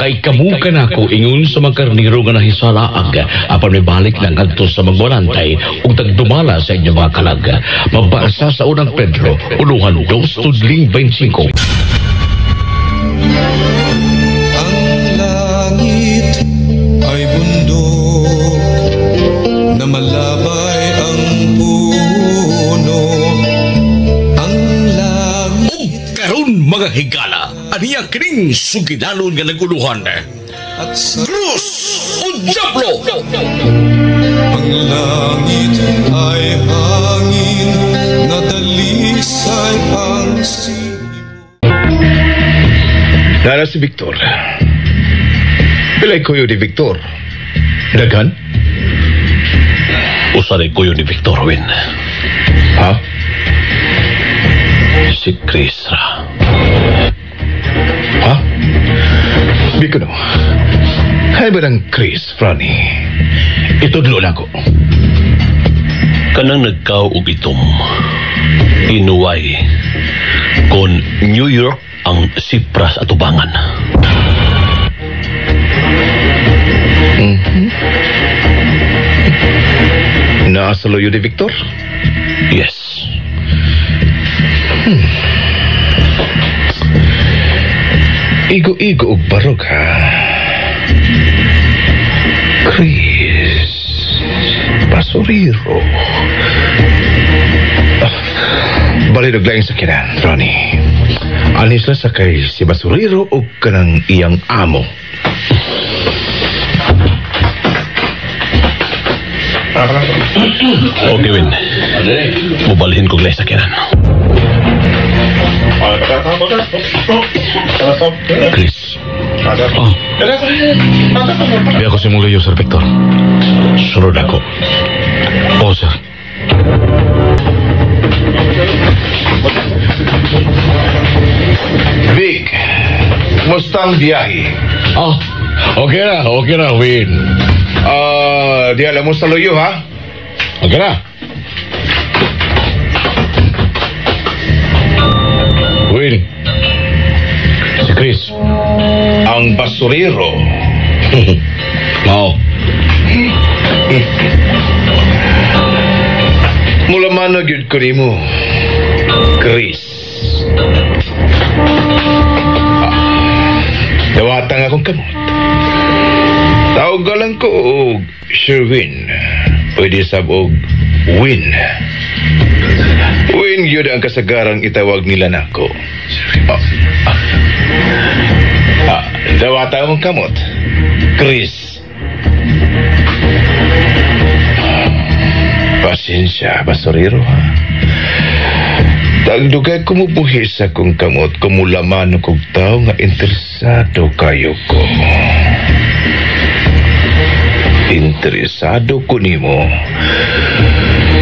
Kay kamo kanako ingon sa mga karniro nga nahisalaag, apan mibalik na ngadto sa magwalantay ug tagdumala sa inyong mga kalag. Mabasa sa Unang Pedro, uluhan 2 tudling 25. Ang langit ay bundok na malabay ang puno. Ang langit Ug karon mga higala, aniya kining sugilanon nga naguluhan. At sa Krus o Diablo! Ang langit ay hangin na dalisay ang sibo. Nara si Victor. Pilay kuyo ni Victor? Daghan? Usa rin kuyo ni Victor, Win. Ha? Si Chris ra. Ha? Di ko no. Hay ba ng Chris, Franny? Itudlo na ko. Kanang nagkaw og itom. Inuway. Kon New York ang sipras atubangan. Naa sa loyo ni Victor? Yes. Igo-igo og barog, ha? Chris. Basuriro. Ah, bali naglaing sa kinan, Ronnie. Anis na sa kay si Basuriro o kanang iyang amo. Okay, Win. Mubalhin ko glay sa kinan. Chris. Oh. Di ako si mong luyo, Sir Victor. Sunod ako. Oo, sir. Vic, kumusta ang biyahe? Oh, okay na, Win. Ah, di alam mo sa luyo, ha? Okay na. Win. Si Chris. Ang basurero. Mao. Mula man na gyud ko nimo, Chris. Ah, dawatang akong kamot. Tawag lang ko og Sherwin. Pwede sab og Win. Win gyud ang kasagarang itawag nila nako. Oh. Ah. Ah, dawata akong kamot. Chris. Pasensya, basurero, ha. Tagdugay kumubuhi sa kong kamot, kumulaman kog tao nga interesado kayo ko. Interesado ko nimo.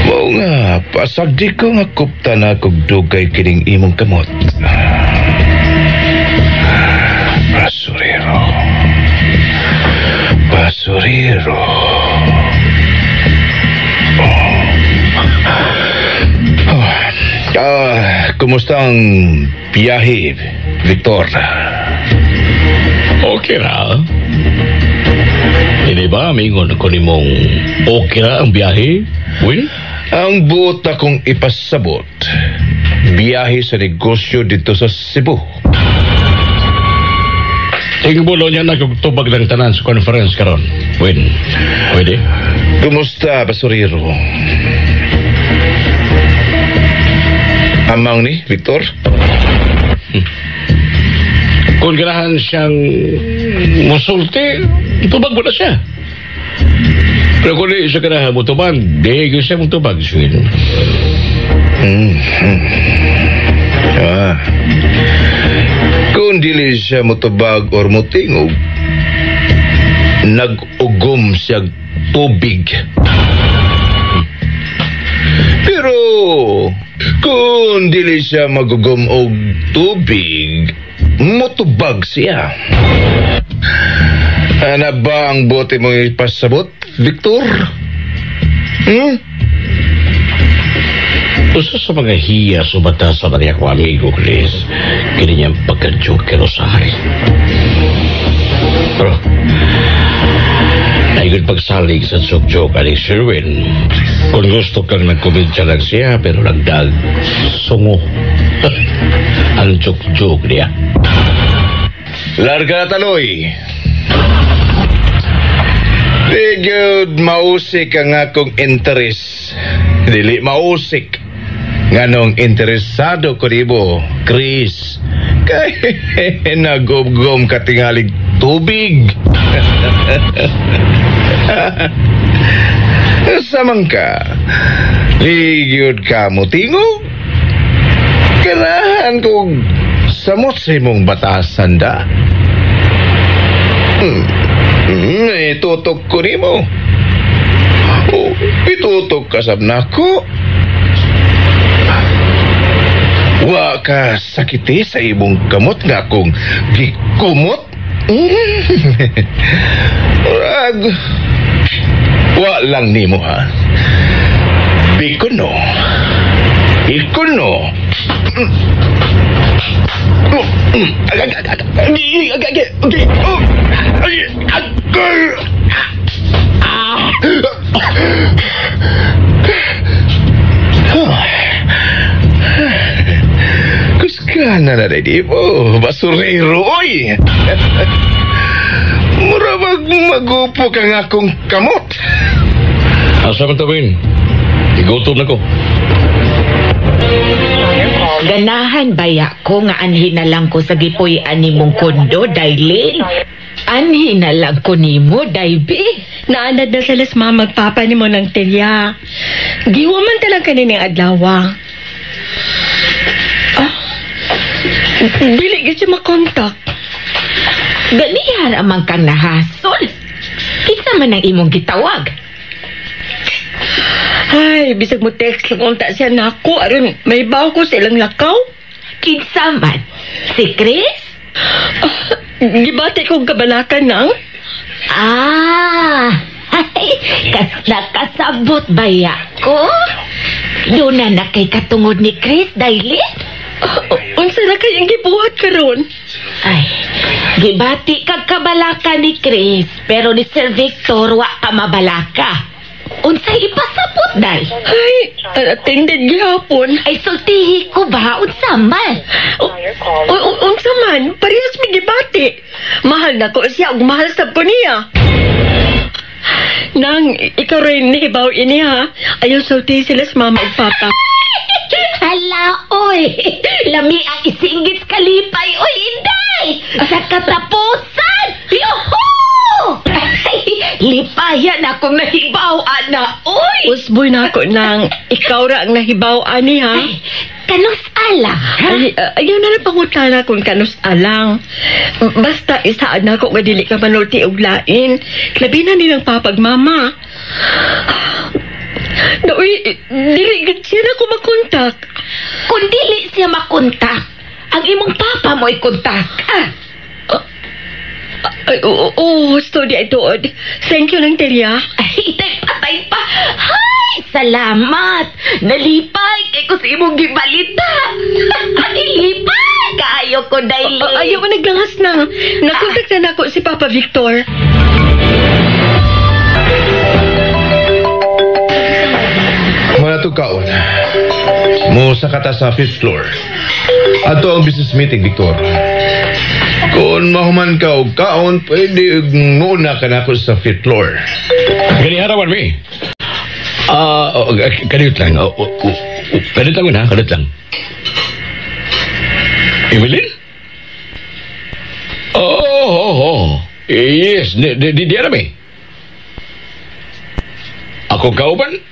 Mao nga, pasagdi ko nga kupta na kog dugay kining imong kamot. Basurero. Basurero. Ah, kumusta ang biyahe, Victor? Okay ra. Hindi ba, mingon ko nimong okay ra ang biyahe, Win? Ang buot akong ipasabot, biyahe sa negosyo dito sa Cebu. Tingbulo niya nagtubag ng tanan sa conference karon. Win, pwede? Kumusta, basurero? Amang ni, Victor? Kung ganahan siyang musulti, tubag mo na siya. Pero kung di siya ganahan mo tubag, di siya mo tubag, Swin. Ah. Kung dili siya motubag or motingog, nag-ugom siya tubig. Pero kung dili siya magugom og tubig, motubag siya. Ano ba ang bote mong ipasabot, Victor? Hmm? Usa sa mga hiya subata sa mga akong amigo, Chris, kini niyang pagka-joker usahay. Pero, naigon pagsalig sa joke-joke ani Sherwin. Kung gusto kang nagkomedya lang siya, pero nagdag sungo. Ang joke-joke niya. Larga taloy. Di gyud mausik ang akong interes. Dili mausik. Nganong interesado ko nimo, Chris. Kay nagumgum ka tingalig tubig. Samang ka. Di gyud ka motingog. Ganahan kog samot sa imong batasan da. Itutok ko nimo. Oh, itutok ka sab nako. Wa ka sakiti sa imong kamot nga akong gikumot. Rag. Wa lang nimo ha. Bikuno. Ikuno. Kuskana na di mo, basurero, oy! Mura bag magupo kang akong kamot. Asa man tawin? Igutom na ko. Ganahan baya ko nga anhi na lang ko sa gipuy-an nimong kondo, Dailin. Anhi na lang ko nimo, Daybi. Naanad na sila sa mama magpapa nimo ng tilya. Giwa man talang kanining adlaw. Ah, dili gyud siya makontak. Ganihar amang kang nahasol. Kinsa man ang imong gitawag? Ay, bisag mo text lang unta siya nako aron may baw ko sa ilang lakaw. Kinsa man? Si Chris? Ah, gibati kong kabalakan nang. Ah, ay, kas nakasabot baya ko? Doon na kay katungod ni Chris, Dailin? Ah, unsa na kayang gibuhat karon? Ay, gibati kag kabalaka ni Chris, pero ni Sir Victor wa ka mabalaka. Unsay ipasabot, day? Ay, attended gihapon. Ay, sultihi ko ba? Unsa man? Unsa man, parehas mi gibati. Mahal na ko siya ug mahal sab ko niya. Nang, ikaw rin nahibaw ini ha. Ayaw sultihi sila sa mama ug papa. Hala, oy! Lami ang isinggit kalipay, oy, inday! Sa katapusan! Yuhu! Ay, lipayan akong nahibaw, ana, oy! Usboy na ako nang ikaw ra ang nahibaw ani ha. Ay, kanus ala, ha? Ay, ayaw na lang pangutana kung kanus alang. Basta isaan na ako nga dili ka manulti og lain. Labi na nilang papagmama. Naoy, dili gid siya na ko makontak. Kung dili siya makontak, ang imong papa mo'y kontak, ah. Ay, oo, oo, sorry, ay tuod. Thank you lang, Telia. Ay, itay patay pa. Hay, salamat. Nalipay kay ko sa imong gibalita. Ay, lipay. Kaayo ko, Dailin. Ayaw ko naglangas na. Nakontak na nako si Papa Victor. Mga tukaon, mo sa kata sa 5th floor. Ato ang business meeting, Victor. Kung mahuman ka og kaon, pwede muna ka na ako sa 5th floor. Ganihara man, mi. Kaniyot lang. Kaniyot lang ha, kaniyot lang. Evelyn? Oh. Yes, di alam eh. Akong kauban?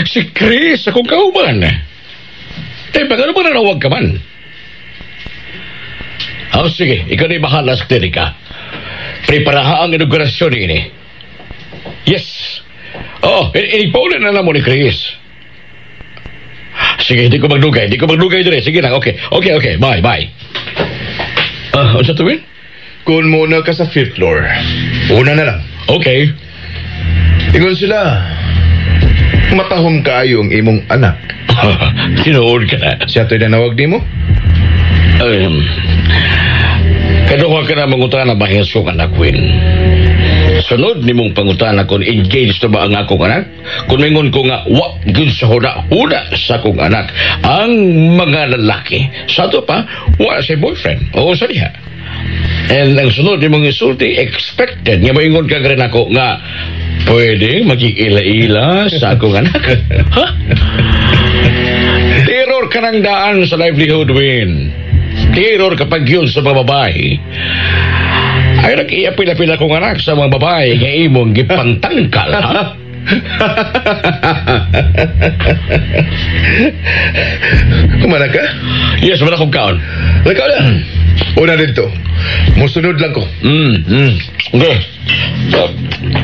Si Chris, akong kauban. Eh, baka naman nanawag ka man. Oh, sige, ikaw na'y bahala sa klinika. Preparaha ang inaugurasyon ini. Yes. Oh, inipaulan na mo ni Chris. Sige, hindi ko magdugay. Hindi ko magdugay dire. Sige lang, okay. Okay. Bye, bye. Unsa tuwin? Kung muna ka sa 5th floor, una na lang. Okay. Ingon sila, matahom kaayo ang imong anak. Tinuod ka na. Siya to'y nanawag di mo? Kaduha ka na mangutana bahin sa kong anak, Win. Sunod nimong pangutana kung engaged na ba ang akong anak? Kung mingon ko nga, wa gyud sa huna-huna sa akong anak ang mga lalaki. Sa ato pa, wa siya boyfriend. Oo, sa diha. And ang sunod nimong isulti, expected nga moingon ka rin ako nga pwede magigila-ila sa akong anak. Ha? Terror ka ng daan sa livelihood, Win. Terror kapag yun sa mga babae. Ay, nag-iapil-apil akong anak sa mga babae nga imong gipantangkal, ha? Kumana ka? Yes, wala akong kaon. Lakaw na. Una dito. Musunod lang ko. Okay.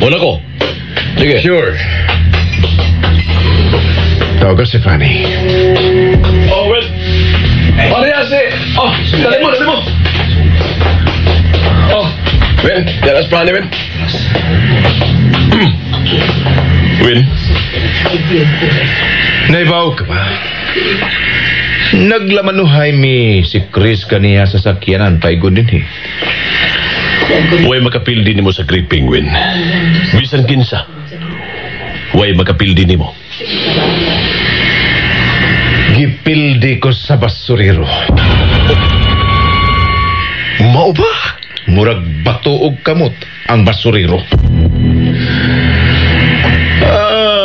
Una ko. Sige. Sure. Tawag si Fanny. Oh, well. Pareha si... Oh, dali mo, dali mo. Oh, Win, dalas Fanny, Win. Win. Naibaw ka ba? Naglamanuhay mi si Chris kaniya sa sakyanan paigon din eh. Huwag makapildi nimo sa Great Penguin. Bisan kinsa. Huwag makapildi nimo. Gipildi ko sa basurero. Mao ba? Murag bato og kamot ang basurero.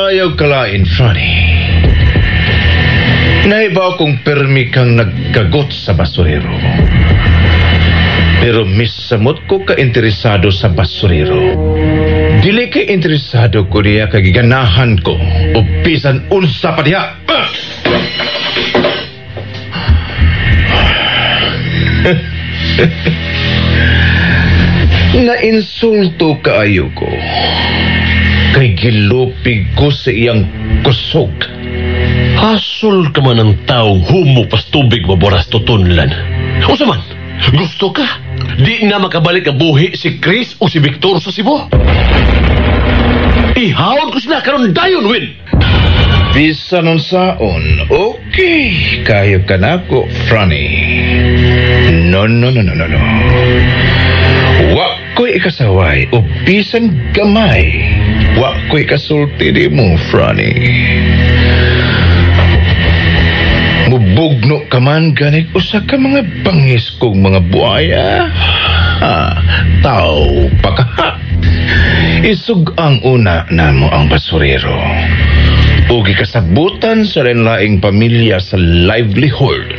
Ayaw kalain, Franny. Naibaw kong permi kang nagkagot sa basurero. Pero misamot ko ka-interesado sa basurero. Dili ka interesado ko niya kagiganahan ko o bisan unsa pa diha. Ah! Nainsulto kaayo ko. Kay gilupig ko sa iyang kusog. Hasol ka man ang taong humupas tubig maboras tutunlan. Unsa man? Gusto ka? Di na makabalik ang buhi si Chris o si Victor sa Cebu. Ihawon ko sila karon dayon, Win. Bisan unsaon, okay, kayo ka na ko, Franny. No, no, no, no, no, no. Wa ko'y ikasaway o bisan gamay. Wa ko'y kasulti di mo, Franny. Mubugno ka man ganig usa ka mga bangis kong mga buhaya. Ah, tao pa ka. Isug ang una namo ang basurero. O gikasabutan sa laing pamilya sa livelihood.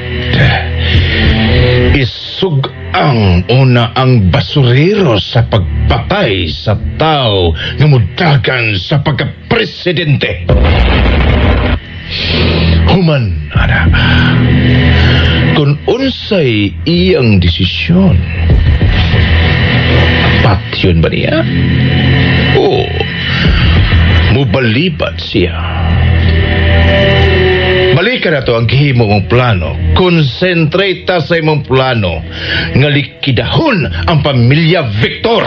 Isug ang una ang basurero sa pagpatay sa tao nga mudagan sa pagkapresidente. Human, ana, kung unsay iyang desisyon, patyon ba niya? O mubalibat siya? Balikan na to ang gihimo mong plano. Konsentrate ta sa imong plano nga likidahon ang pamilya Victor.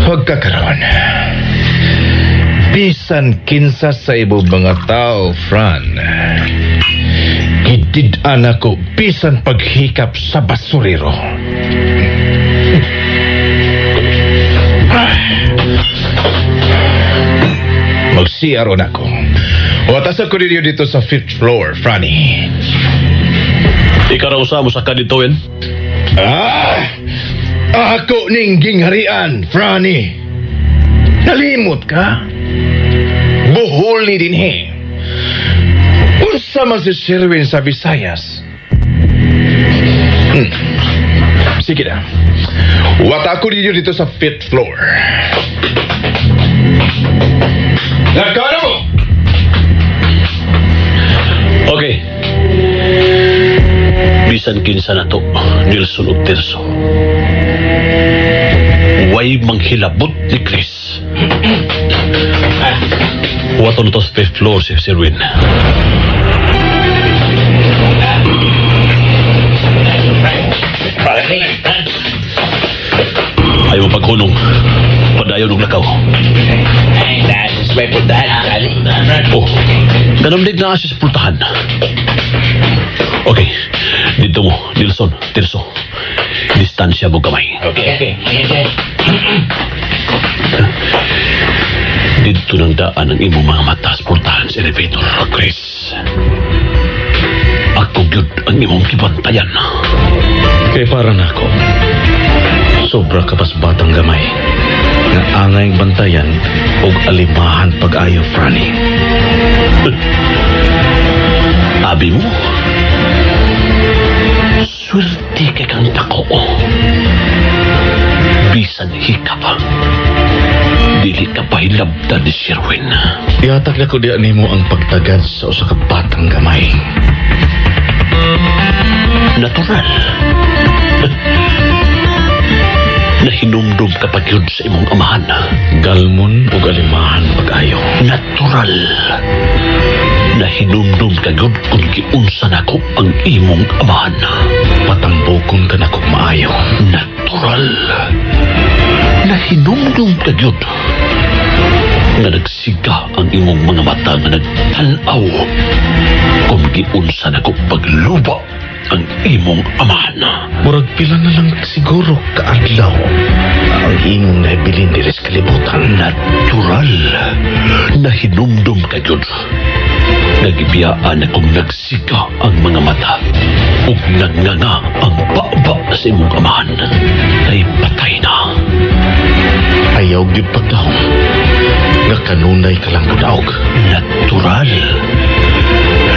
Pagkakaroon, bisan kinsa sa ibong mga tao, Fran, gidid-an ako bisan paghikap sa basurero. Magsiyaro na ko. Watasan ko ninyo dito sa 5th floor, Franny. Ikaw raw sa mo sa kadito, Win? Ah! Ako ning gingharian, Franny. Nalimot ka? Buhol ni dinhi. Unsa man si Sherwin sa Visayas? Sige na. Wata ko ninyo dito sa 5th floor. Nagkano mo? Okay. Bisan kinsa na to, Nelson ug Tirso. Way manghilabot ni Chris. Wato na to sa 5th floor si Sherwin. Ayaw mo paghunong. Padayon og lakaw. May puntahan. Oh, ganun din na siya sa pultahan. Okay, Dito mo, Nilson, Tirso. Distansya mo gamay. Okay. Okay. Dito nang daan ang imong mga mata sa portahan sa elevator, Chris. Ako gyud ang imong gibantayan. Kay para nako, sobra ka pas batang gamay nga angay bantayan og alimahan pag-ayo, Franny. Abi mo, swerte kay kang dako. Bisan hikap, dili ka pa hilabdan ni Sherwin. Ihatag na ko diya nimo ang pagtagad sa usa ka batang gamay. Natural. Nahinumdum ka pa gyud sa imong amahan. Galmon ug alimahan pag-ayo. Natural. Nahinumdum ka gyud kung giunsa nako ang imong amahan. Patambokon ka nako maayo. Natural. Nahinumdum ka gyud nga nagsiga ang imong mga mata nga nagtan-aw kung giunsa nako pagluba ang imong amahan. Murag pila na lang siguro kaadlaw ang imong naibilin diri sa kalibutan. Natural. Nahinumdum ka gyud. Nagibiyaan akong nagsiga ang mga mata ug nagnganga ang baba sa imong amahan. Kay patay na. Ayaw gyud pagdahom nga kanunay ka lang mudaog. Natural.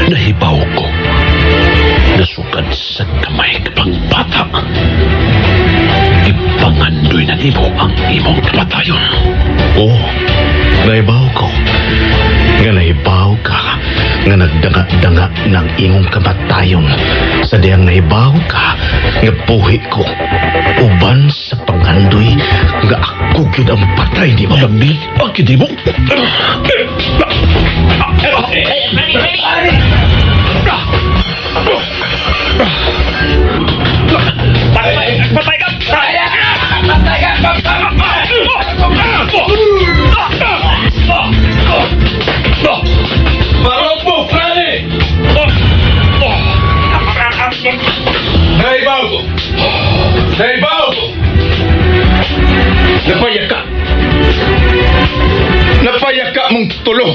Nahibaw ko. Nasukad sa kamay ka pang bata. Ipangandoy na nimo ang imong kamatayon. Oo, nahibaw ko. Nga nahibaw ka nga nagdanga-danga ng imong kamatayon. Sa diyang nahibaw ka nga buhi ko uban sa pangandoy nga ako gyud ang patay nimo. Lami ang kidi mo. Patay ka! Patay ka! Barog mo, Franny! Naibaw ko! Naibaw ko! Napayaka! Napayaka mong tulo!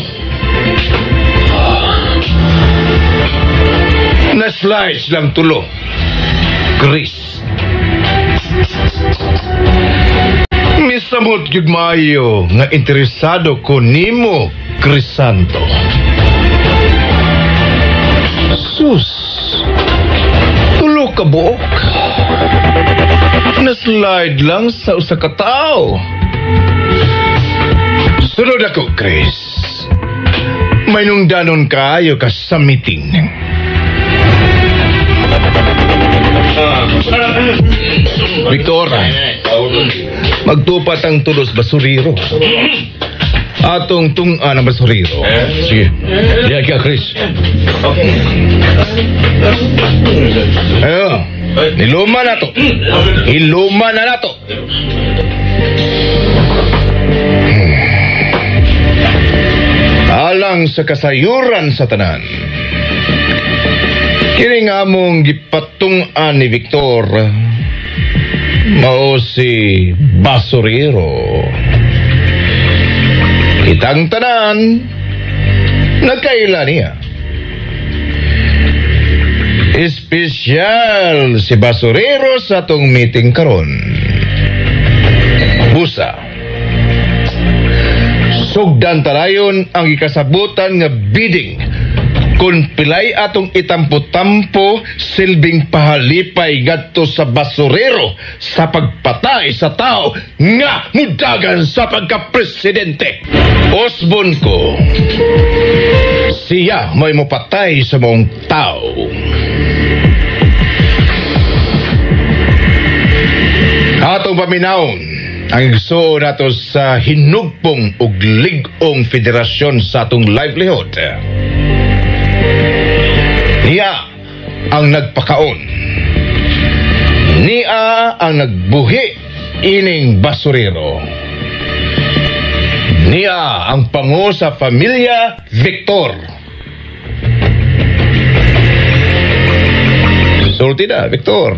Na-slice lang tulo. Chris. Misamot gyud maayo nga interesado ko nimo, Crisanto. Sus. Tulo ka buok. Na-slide lang sa usa ka tawo. Sunod ako, Chris. May nungdanon kaayo ka sa meeting. Victor, magtupat ang tulos basuriro. Atong tunga ng basuriro. Sige, diya ka, Chris. Ayo, niluma na to. Iluma na nato. Alang sa kasayuran sa tanan. Kini nga among gipatungan ni Victor mao si Basurero. Kitang tanan nagkaila niya. Espesyal si Basurero sa atong meeting karon. Busa. Sugdan talayon ang ikasabutan nga bidding kung pilay atong itampo-tampo silbing pahalipay ngadto sa basurero sa pagpatay sa tao nga mudagan sa pagkapresidente. Osbon ko, siya may mopatay sa mong tao. Atong paminawon ang igsuon nato sa hinugpong ug lig-ong federasyon sa atong livelihood. Niya ang nagpakaon. Niya ang nagbuhi ining basurero. Niya ang pango sa pamilya Victor. Sulti na, Victor.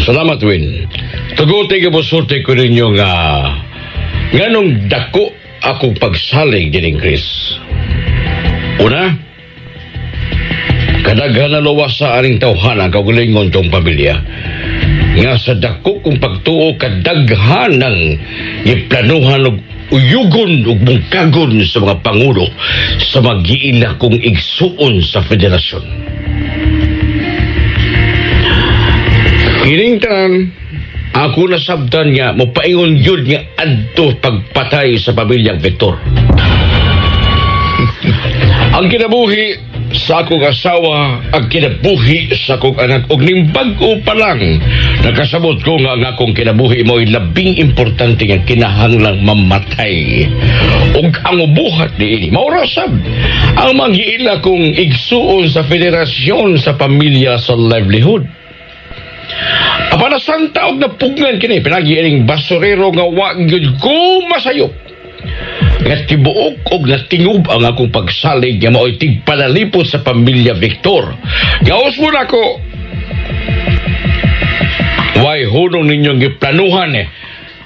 Salamat, Win. Tuguti ka mo sulti ko ninyo nga nganong dako akong pagsalig dining Chris. Una, kadaghan na luwas sa aning tawhana ang kaugalingon tong pamilya. Nga sa dako kong pagtuo kadaghan ng giplanuhan og uyugon ug mungkagon sa mga pangulo sa magiila kong igsuon sa federasyon. Kining tanan, ako nasabtan nga mopaingon yun nga adto pagpatay sa pamilyang Victor. Ang kinabuhi sa akong asawa, ang kinabuhi sa akong anak, og ning bag-o pa lang, nakasabot ko nga ang akong kinabuhi mo'y labing importante nga kinahanglang mamatay. Og ang ubuhat niini, mao ra sab ang manggiila kong igsuon sa federasyon sa pamilya sa livelihood. Apan nasanta og napugnan kini pinagi ining basurero nga wa gyud ko masayop. Nga tibuok og natingob ang akong pagsalig nga mao'y tigpanalipot sa pamilya Victor. Gaos mo nako. Way hunong ninyong giplanuhan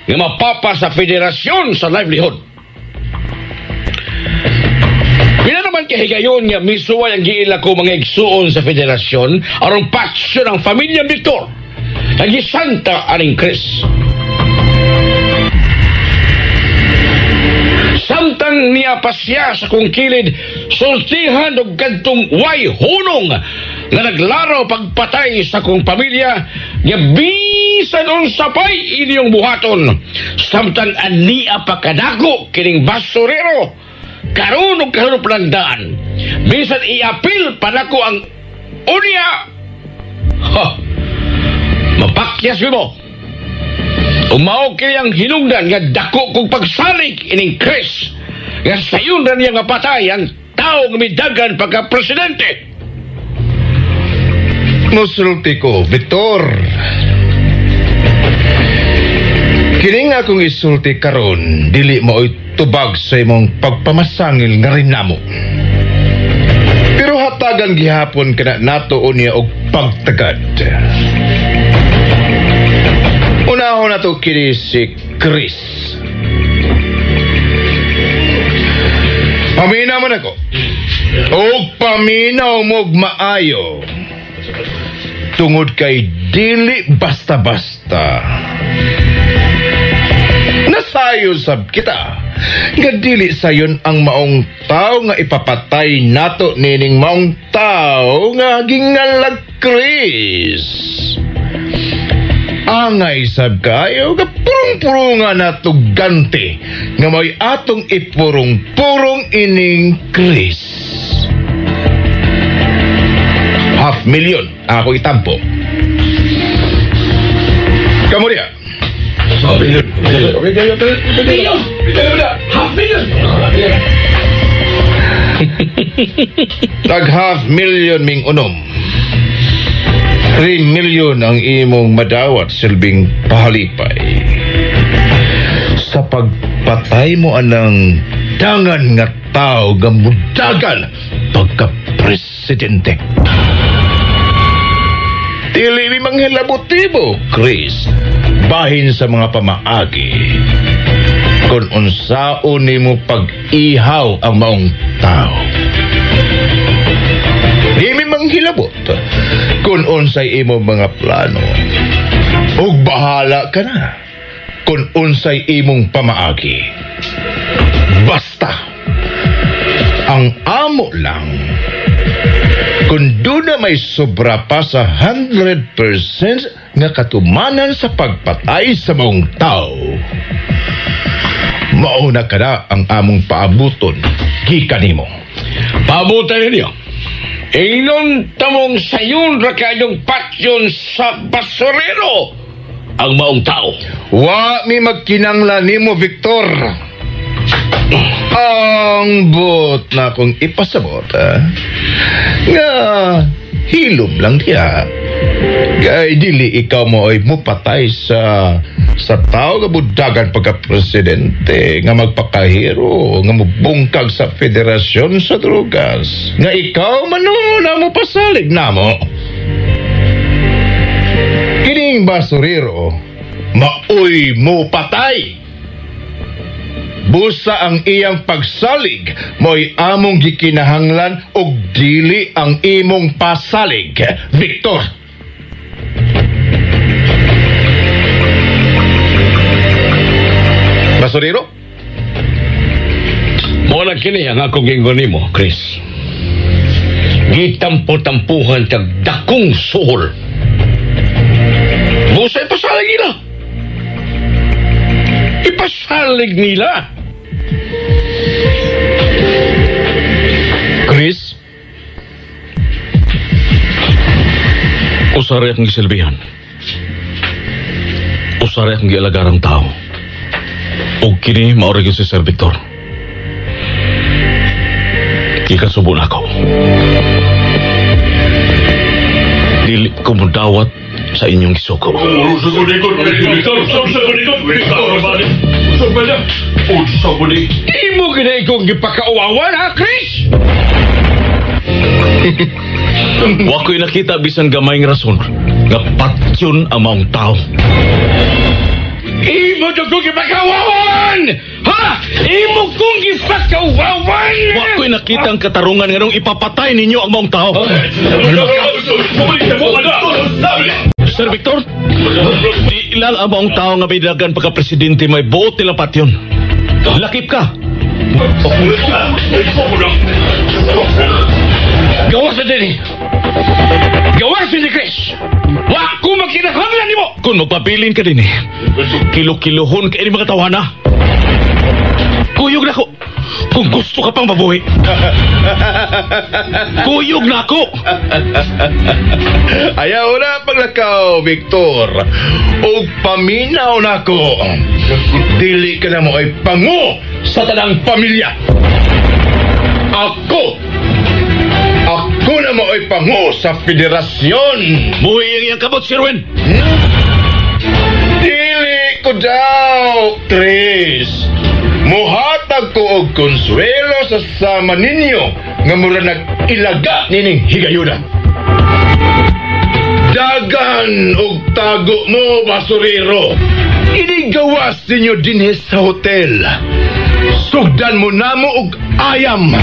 nga mapapa sa federasyon sa livelihood. Pila naman kahigayon nga misuway ang giila ko mga igsuon sa federasyon aron patsyon ang pamilya Victor. Nagisanta aning Chris. Samtang niya pa siya sa kong kilid, sultihan og kadtong way hunong nga naglaro pagpatay sa kong pamilya, nga bisan unsa pa'y inyong buhaton. Samtang ania pa kadako kining basurero, karon og karon daan. Bisan iapil pa nako ang unya. Ha! Mapakyas mo. Umao kini ang hinungdan nga dako kong pagsalig ining Chris. Nga sayon ra niya nga patay ang tao nga midagan pagka presidente. Musulti ko, Victor. Kini nga akong isulti karon, dili mao'y tubag sa imong pagpamasangil nga rinamo. Pero hatagan gihapon kana nato unya og pagtagad. Unahon na to kini si Chris. Paminaw man ako. O paminaw mo'g maayo. Tungod kay dili basta-basta. Nasayo sab kita. Nga dili sayon ang maong tao nga ipapatay nato nining maong tao nga gingalag Chris. Angay sab kayo nga purong-purungan nato ganti nga may atong ipurong-purong ining Chris. 500,000 ako itampo. Kamu dia. Tag 500,000 ming unom. 3 million ang imong madawat silbing pahalipay. Sa pagpatay mo anang dangan nga tao nga mudagan pagka-presidente. Dili mi manghilabot mo, Chris, bahin sa mga pamaagi. Kung unsaon nimo pag-ihaw ang maong tao. Di mi manghilabot kung unsay imo mga plano. Ug bahala ka na kung unsay imong pamaagi. Basta ang amo lang kung doon na may sobra pa sa 100% nga katumanan sa pagpatay sa maong tao. Mauna ka na ang among paabuton gikan nimo. Paabutan ninyo. Ingnon tamong sayon ra kayong patyon sa basurero ang maong tao. Wa mi magkinanglan nimo, Victor. Ang bot na akong ipasabot, nga hilom lang diya. Kay dili ikaw mo ay mupatay sa Sa tao nga budagan pagka-presidente, nga magpakahero, nga mubungkag sa federasyon sa drugas, nga ikaw manuna mo pasalig namo. Kining basurero, maoy mo patay. Busa ang iyang pagsalig, mo'y among gikinahanglan og dili ang imong pasalig, Victor. Basurero? Mo na kini ang akong gingon nimo, Chris. Gitampo-tampuhan kag dakong suhol. Busa ipasalig nila. Ipasalig nila. Chris? Usaray akong gisilbihan. Usaray akong gialagarang tao. O kini maoray si Sir Victor. Ikasubo na ako. Dili ko mudawat sa inyong gisuko. Imo gina ikong gipakauwawan, ha, Chris? Wa ko'y nakita bisan gamay nga rason nga patyon ang maong tao. Imo jud kong gipakauwawan! Ha? Imo kong gipakauwawan! Wa ko'y nakita ang katarungan nganong ipapatay ninyo ang maong tao. Sir Victor, di lang ang maong tao nga may dagan pagka-presidente may buot nilang patyon. Lakip ka! Gawas na din eh! Gawas ni Chris! Wa ko magkinahanglan nimo! Kung magpabilin ka din eh, kilo-kilohon ka ini mga tawana. Kuyog na ko! Kung gusto ka pang mabuhi. Kuyog na ako! Ayaw na paglakaw, Victor. Og paminaw na ko. Dili ka na mo ay pangu sa tanang pamilya. Ako! Ako na mo ay pangu sa federasyon. Buhi ang iyang kamot, Sherwin. Dili ko daw, Chris. Muhatag ko og konsuelo sa sama ninyo nga mura nag-ilaga nining higayuna. Dagan og tago mo, basurero. Inigawas ninyo dinhi sa hotel. Sugdan mo namo og ayam.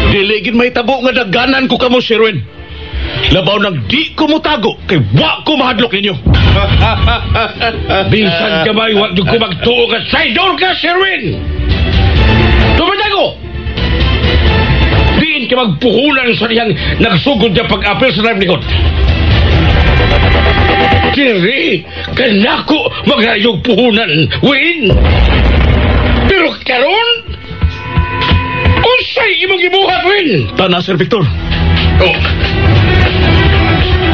Dili gid may tabo nga daganan ko kamo, Sherwin. Labaw nang di ko motago kay wa ko mahadlok ninyo. Bisan gamay, wa jud ko magtuo ka traidor ka, Sherwin! Tumatago! Diin ka magpuhunan sa diyang nagsugod niya pag-apil sa livelihood. Diri, kanako magrayog puhunan, Win! Pero karon, unsay imong gibuhat, Win? Tana, Sir Victor. Oh.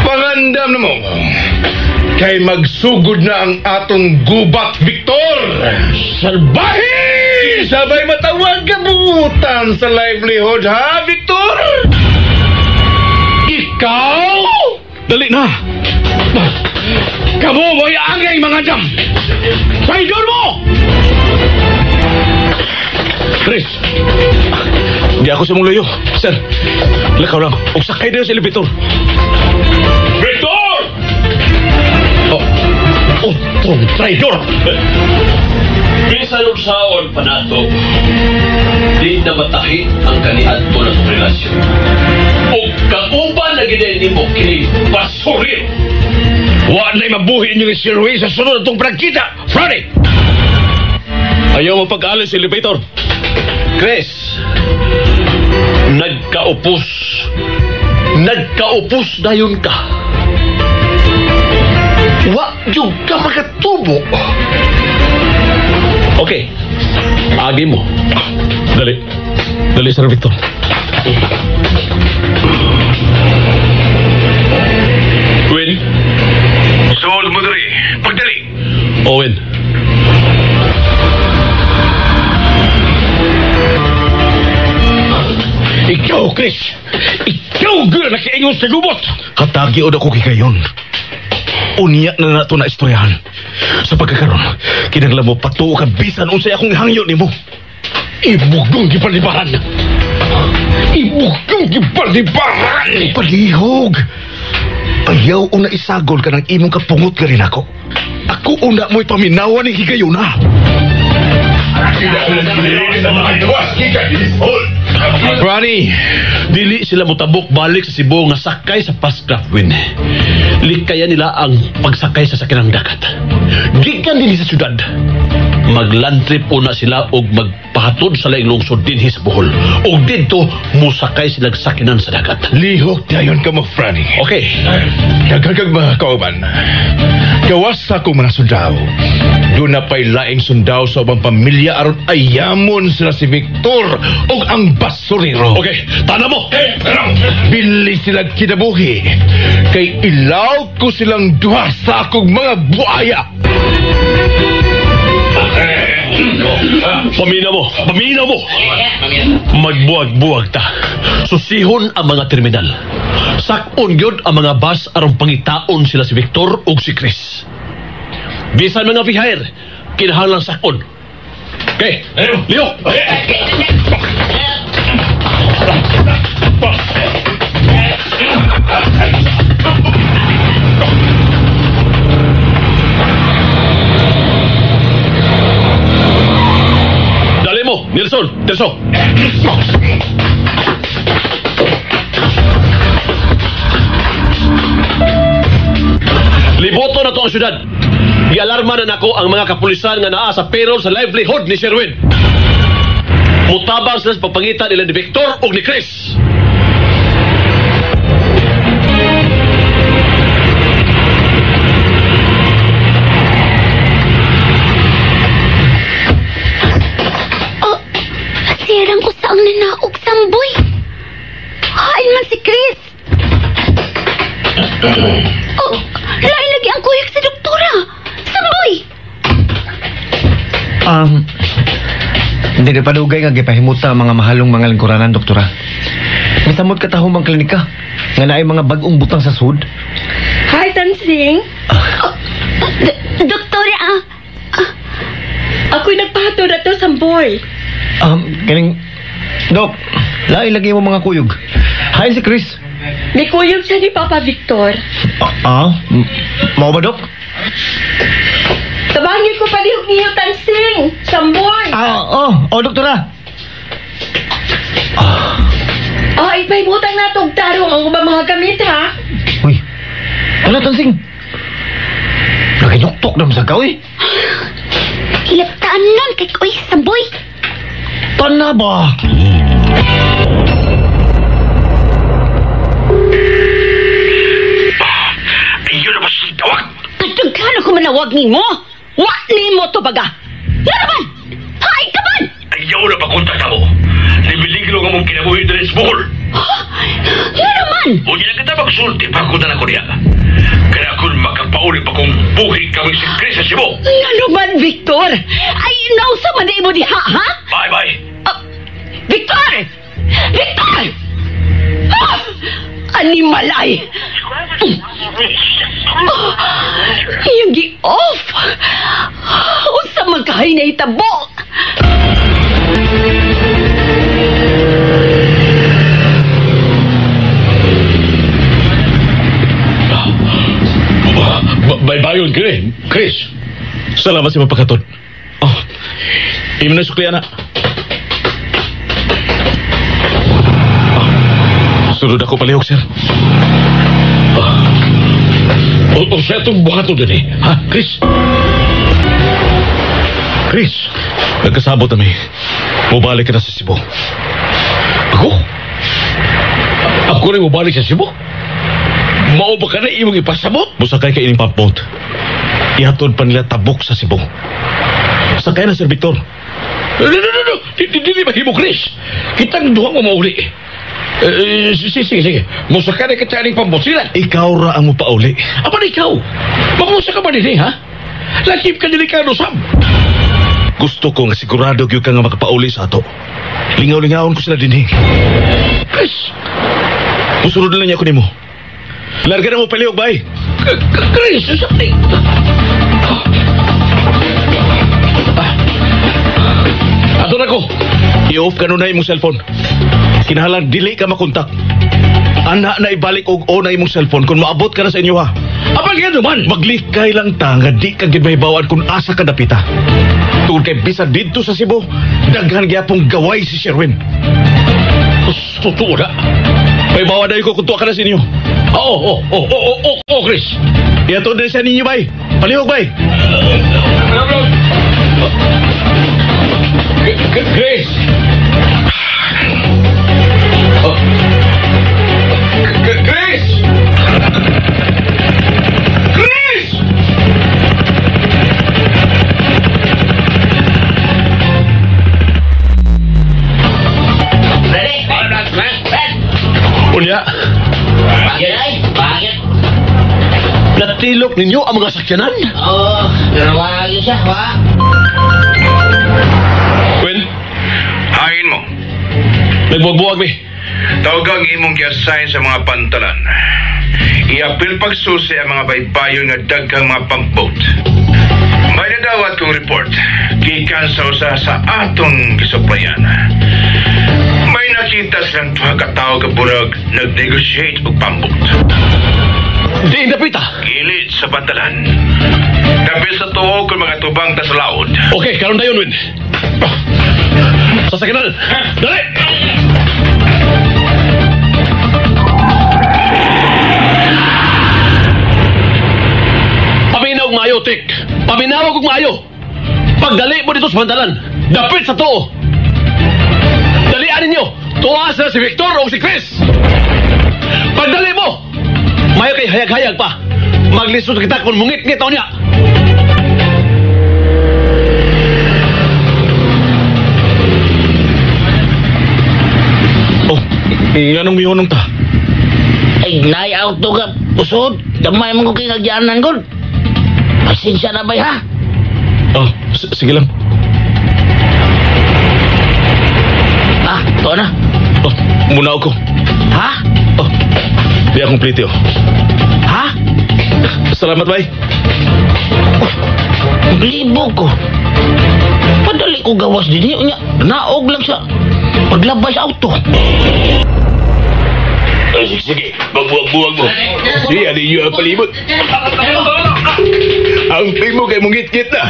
Pangandam na mo. Kay magsugod na ang atong gubat, Victor! Salbahe! Sabay matawag ka buutan sa livelihood, ha, Victor? Ikaw? Dali na! Kamu mo'y angay mga dam! Traidor mo! Chris! Di ako sa mong layo. Sir, lakaw lang. Og sakay na sa elevator. Victor! Oh, oh, traidor! Bisan unsaon pa nato, di na matahi ang kaniadto na itong relasyon. O kauban na gid nimo kini basurero. Wa na'y mabuhi inyo ni Sir Ruiz sa sunod atong pragkita, Friday! Ayaw mo pag-alis sa elevator. Chris, nagkaupos. Nagkaupos dayon ka. Wa jud ka makatubo. Okay. Agi mo. Dali. Dali, Sir Victor. Win? Sulod mo diri. Pagdali. Owen. Ikaw, Chris! Ikaw, girl, nakiingon sa gubot! Katagi o ako kikayon. Unya na nato na istoryahan. Sa pagkakaroon, kinahanglan mo patuo ka bisan unsay akong hangyo nimo. Imong gipalibaran. Imong gipalibaran. Palihog. Ayaw una isagol ka ng imong kapungot ka rin ako. Ako una mo'y paminawan ni higayuna. Franny, dili sila motabok balik sa Cebu nga sakay sa Fast Craft Win. Likayan nila ang pagsakay sa sakinang dagat. Gikan dinhi sa syudad. Magland trip una sila og magpahatod sa laing lungsod dinhi sa Bohol. Og didto mosakay sila sakinan sa dagat. Lihok dayon ka mo, Franny. Okay. Daghan kag mga kauban. Gawas sa akong mga sundao. Doon na pa'y laing sundao sa ubang pamilya aron ayamon sila si Victor og ang basurero. Okay, tana mo. Bili sila kinabuhi. Kay ilaw ko silang duha sa akong mga buaya. Pamina mo, pamina mo. Magbuwag-buwag ta. Susihon ang mga terminal. Sakon gyud ang mga bus aron pangitaon sila si Victor ug si Chris. Bisan mga bihayr, kinahanglan sakon. Okay, Leo. Dali mo, Nelson, Terso. Liboto na to ang syudad. Gialarma na nako ang mga kapulisan nga naa sa payroll sa livelihood ni Sherwin. Mutabang sila sa pagpangita nila ni Victor ug ni Chris. Oh, sirang ko sa ang nanaog, Samboy. Hain man si Chris. Oh, lain lagi ang kuyog sa doktora. Samboy! Hindi na padugay nga gipahimuta ang mga mahalong mga lingkuranan, doktora. Misamot katahom ang klinika. Nga naay mga bag-ong butang sa sud. Hi, Tansing. Oh, doktora, Ako'y nagpahato na to, Samboy. Kaning, Dok, lain lagi mo mga kuyog. Hi si Chris. May kuyog siya ni Papa Victor. Mao ba, Dok? Tabangin ko palihog niyo, Tansing. Samboy. Oh, doktora. Ipahimutang na itong tarong ang ubang mga gamit, ha? Uy, ano, Tansing? Naganyuktok naman sa kaw, eh. Hilaptaan nun kay Uy, Samboy. Tana ba? Ayun na ba si tawag? Kadaghan ako manawag nimo. Wa nimo to baga. Nga naman! Hay ka man! Ayaw na ba kontak mo? Libiliglo nga mong kinabuhi diri sa Bohol. Nga naman! Unya na kita magsulti pa ko na ko niya. Kaya kung makapauli pa kong buhi kami si Chris sa Cebu. Nga naman, Victor! Ay, nausa man na imo diha, ha? Bye, bye. Victor! Victor! Ah! Animal ay! Iyang gi-off! Unsa man kahay na itabo? Baybayon ka eh, Chris. Salamat sa mapakatod. Oh, imo na suklian na. Sunod ako palihog, sir. O siya itong buhato din eh. Ha, Chris? Chris, nagkasabot na may. Mubalik ka na sa Cebu. Ako? Ako rin mubalik sa Cebu? Mao ba ka na imong ipasabot? Musakay ka ining pumpboat. Ihatod pa nila tabok sa Cebu. Sakay na, Sir Victor. No, no, no, no. Di mahimo, Chris. Kitang duha mo mauli. Sige, sige, sige. Musakay na kita ining pumpboat sila. Ikaw ra ang mupauli. Apan ikaw? Mamusa ka ba din eh, ha? Lakip ka delikado, Sam. Gusto ko nga sigurado gyud ka nga makapauli sa ato. Lingaw-lingawon ko sila dinhi. Chris! Musunod na lang niya ako nimo. Larga na mo palihog, bay. Chris, sakti. Ato na ko. I-off ka nun na imong cellphone. Kinahanglan dili ka makontak. Ana na ibalik og on na imong cellphone kung maabot ka na sa inyo ha. Apan nga naman, maglikay lang ta nga di ka gid mahibawan kung asa ka dapita. Tungod kay bisan didto sa Cebu, daghan gyapong gaway si Sherwin. Totoo na. May bawa na ko kung tuwa ka na sa inyo. Oo, Chris. Iatod na siya ninyo, bay. Palihog, bay. Chris! Chris! Chris! Ready? Unya, Bakit? natilok ninyo ang mga sakyanan? Oo, pero wag yun siya, wa. Gwen, Hain mo. nagbuwag-buwag mi. Tawagang imong giassign sa mga pantalan. Iapil pagsusi ang mga baybayon nga daghang mga pumpboat. May nadawat kong report. Gikan sa usa sa atong gisuplayan. May nakita silang duha ka tawo ka burag nag-negotiate og pumpboat. Di indapita. Gilid sa pantalan. Dapit sa tuo kung mga tubang ta sa laod. Okay, karon dayon, Win. Sasakyanan. Dali! Paminaw og maayo, Tik. Paminaw og maayo. Pagdali mo dito sa pantalan, dapit sa tuo. Dalian ninyo. Tuwa sila si Victor o si Chris. Pagdali mo, mayo kay hayag-hayag pa. Maglisod kita kung mungit-ngit niya. Oh, nganong mihunong ta? Ay, naay auto ka, usod. Damay mo ko kinagyanan ko. Pasensya na ba, ha? Oh, sige lang. Ah, to na. Oh, muna ako. Ha? Oh, di akong plite, oh. Ha? Salamat, bay. Maglibog ko. Padali ko gawas din. Unya, naog lang sa paglabay sa auto. Ay, sige, sige. Magbuwag-buwag mo. Siya ninyo ang palibot. Ang mo kay mungit-ngit na.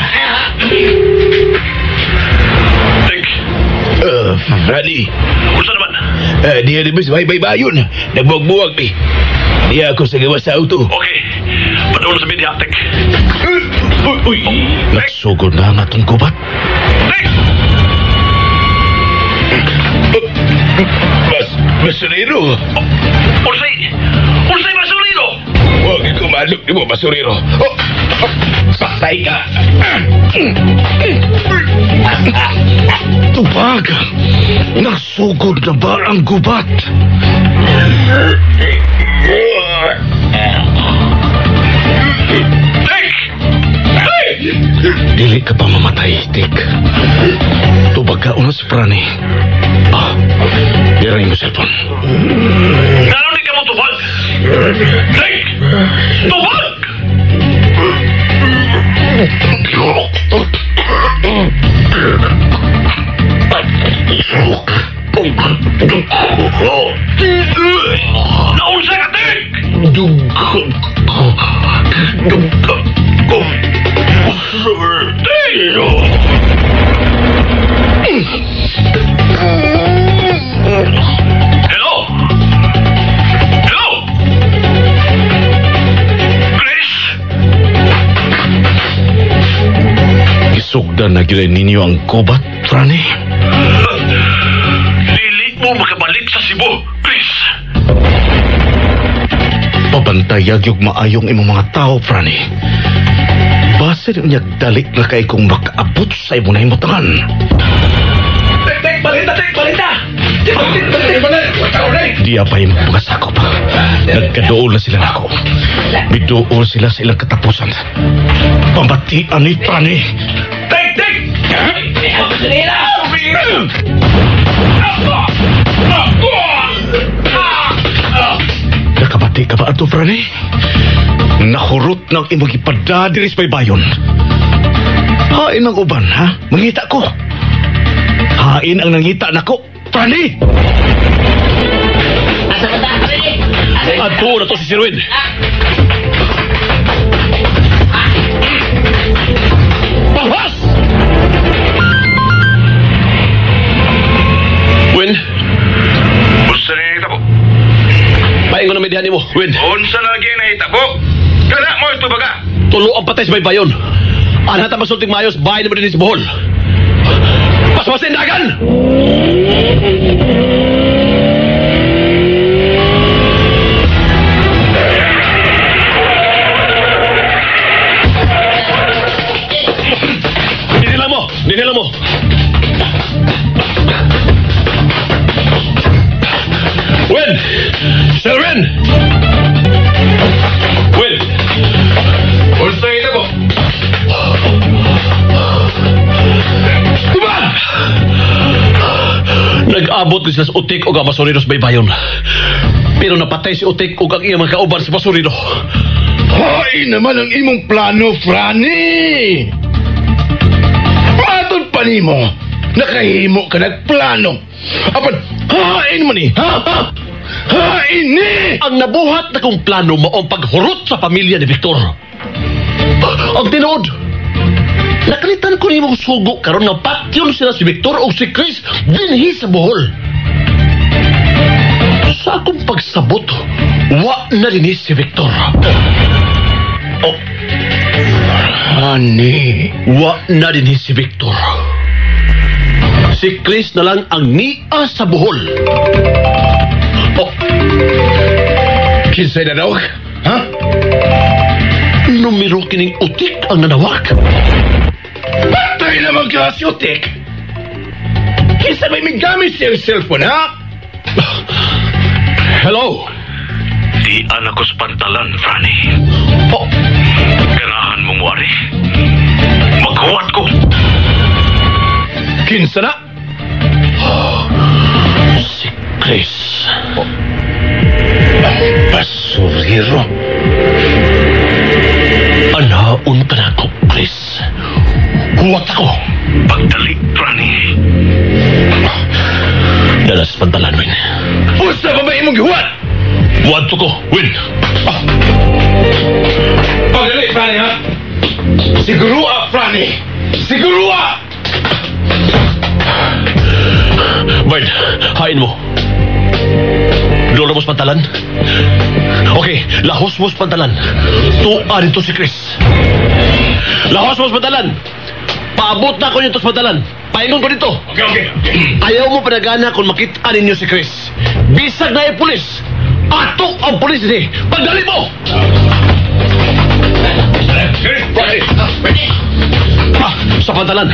Tik, Rani. unsa naman? Diya di ba sa bay-bayon? Nagbuwag-buwag, eh. Diya ako sa gawas sa auto. Okay. Padulong sa media, Tik. Uy, uy. Nagsugod na ang atong gubat. Tik! Basurero. Unsay? Unsay basurero? Huwag ko malok ni mo, basurero. Oh, oh, patay ka. Tubag! Nasugod na ba ang gubat? Tik! Tik! Dili ka pa mamatay, Tik. Tubag ka una si Prani. Ah, dira yung cellphone. Ngano di ka mo tubag? Tik! Tubag! Naunsa ka, Tik? Tik! Hello? Hello? Chris? Gisugdan na gyud ninyo ang gubat, Prani. Dili mo makabalik sa Cebu, Chris. Pabantayag yung maayong imong mga tao, Prani. Basin unyag dali na kay kung makaabot sa imong nahimutangan. Tek, tek, balita, tek, balita! Diya pa yung mga sakop. Nagkadool na sila nako. Biduol sila sa ilang katapusan. Pambatian ni Prani. Tek, tek! Nakabati ka ba ato, Prani? Nahurot ng imong gipada diri sa baybayon. Hain ang uban, ha? Mangita ko. Hain ang nangita nako. Franny! Adto na to si Sirwin. Pangwas! Win? Unsa na nahitabo? Paingon na medihan nimo, Win. Unsa na lagi nahitabo? Kana mo ito baga? Tulo ang patay sa baybayon. Anha ta masulting maayos, bahay naman din sa Bohol. Paspasin dagan! Dinila mo! Dinila mo! Win! Sir Win! Win! Unsa nahitabo? Tubag! Nag-abot ko sila sa utik o ang basurero sa baybayon. Pero napatay si Utik ug ang iyang mga kauban sa basurero. Hay naman ang imong plano, Franny! Matod pa nimo, nakahimo ka nagplano. Apan, hain man ni, ha? Hain ni! Ang nabuhat na kong plano mao ang paghurot sa pamilya ni Victor. Ang tinuod, nakalitan ko nimong sugo karon nga patyon sila si Victor o si Chris dinhi sa Bohol. Sa akong pagsabot, wa na dinhi si Victor. Oh. Honey. Wa na dinhi si Victor. Si Chris na lang ang nia sa Bohol. Oh. Kinsay nanawag? Ha? Numero kining utik ang nanawag. Patay naman ka si Utik! Kinsa may migamit siyang cellphone, ha? Hello? Di anak ko sa pantalan, Franny. Oh. Ganahan mong wari. Maghuwat ko. Kinsa na? Si Chris. Oh. Ang basurero. Anaon ka na ako, Chris. Huwat ako. Pagdali, Franny. Dalas pantalan, Win. Usa pa ba imong gihuwat? Huwat ko, Win. Oh. Pagdali, Franny, ha? Siguro, Franny. Siguro! Bird, hain mo. Lolo mo sa pantalan? Okay, lahos mo sa pantalan. Tuwa dito si Chris. Lahos mo sa pantalan. Paabot na ako nito sa pantalan. Paingon ko dito. Okay, okay. Ayaw mo panagana kung makita ninyo si Chris. Bisag na yung pulis. Ato ang pulis ni. Pagdali mo! Ah, sa pantalan.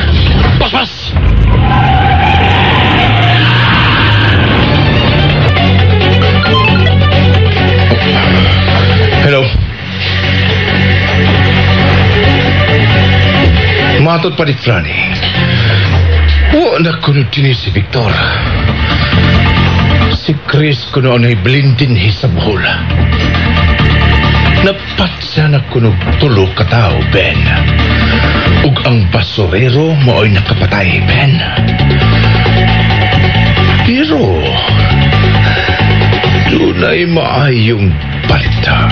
Paspas! Hello. Matod pa ni Franny. Wa na kuno dinhi si Victor. Si Chris kuno ang naibilin dinhi sa Bohol. Napatsa na kuno tulo ka tao, Ben. Ug ang basurero mao'y nakapatay, Ben. Pero dunay maayong balita.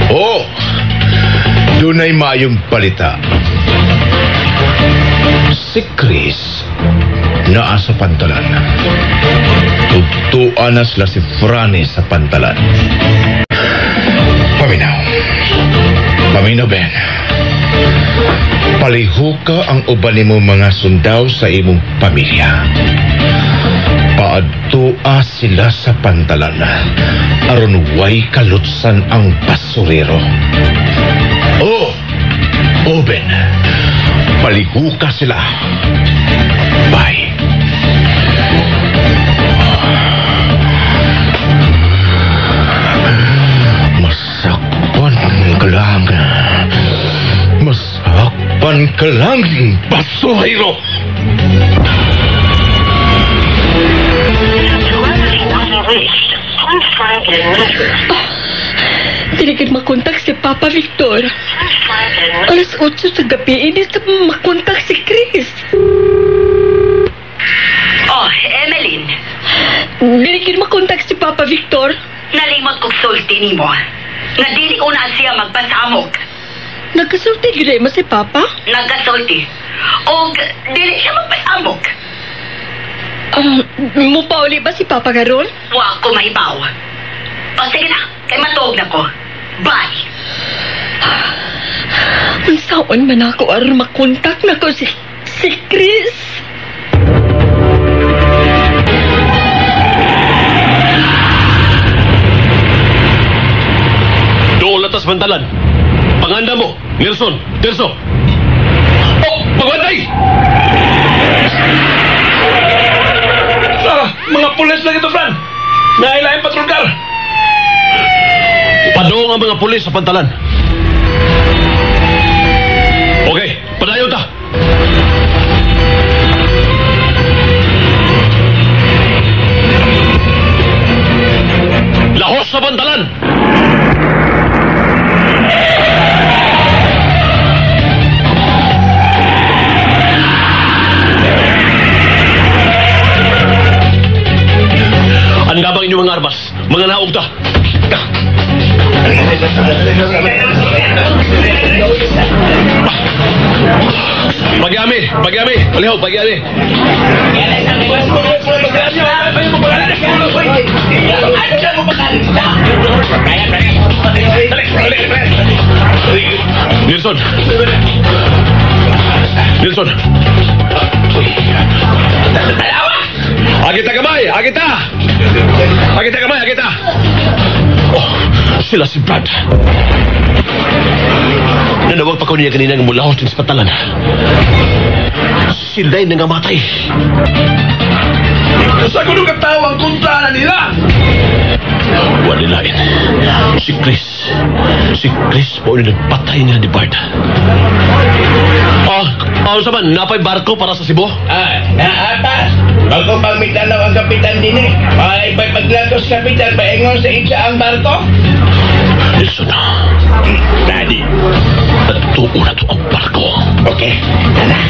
Oh, dunay maayong balita. Si Chris naa sa pantalan. Tugtuan na sila si Franny sa pantalan. Paminaw. Paminaw, Ben. Palihuka ang uban nimo mga sundaw sa imong pamilya. Paadtua sila sa pantalan. Aron way kalutsan ang basurero. Oh! Oh, Ben. Palihuka sila. Bye. Masakpan ka lang. Masakpan ka lang, basurero! Dili makontak si Papa Victor. Alas 8 sa gabi, hindi sa makontak si Chris. Oh, Emeline. Dili makontak si Papa Victor. Nalimot kog sulti nimo. Nga dili ko na siya magpasamok. Nagkasulti gyud mo si Papa? Nagkasulti. Og dili siya magpasamok. Mupauli ba si Papa karon? Wa ko mahibaw. O sige na, kay matuog na ko. Bye. Unsaon man ako aron makontak na ko si Chris. Doon latas bantalan. Panganda mo, Nelson, Terso. Oh, pagbantay! Ah, mga pulis lang ito, Fran. Nailaing patrol car. Padong ang mga pulis sa pantalan. Okay, padayon ta. Lahos sa pantalan! Ang labang inyong mga armas, mga naog ta. Pagyami, pagyami, palihaw, pagyami. Nelson. Nelson. Agita kamay, agita. Agita kamay, agita. Oh, sila si Brad. Nanawag pa ko niya kanina ng mulahos din sa patalan. Sila'y nangamatay. Sa kuno katawa ang kontra na nila. Wala nilain. Si Chris. Si Chris po yung nagpatay nila ni Bart. Ah, sa man, napay barko para sa Cebu? Ah, naata. Bago pang mitanaw ang kapitan din eh. Ay, pa'y paglagos kapitan, paingon sa itsa ang barko? Nelson. Daddy. Tatuo na to ang barko. Okay, tara.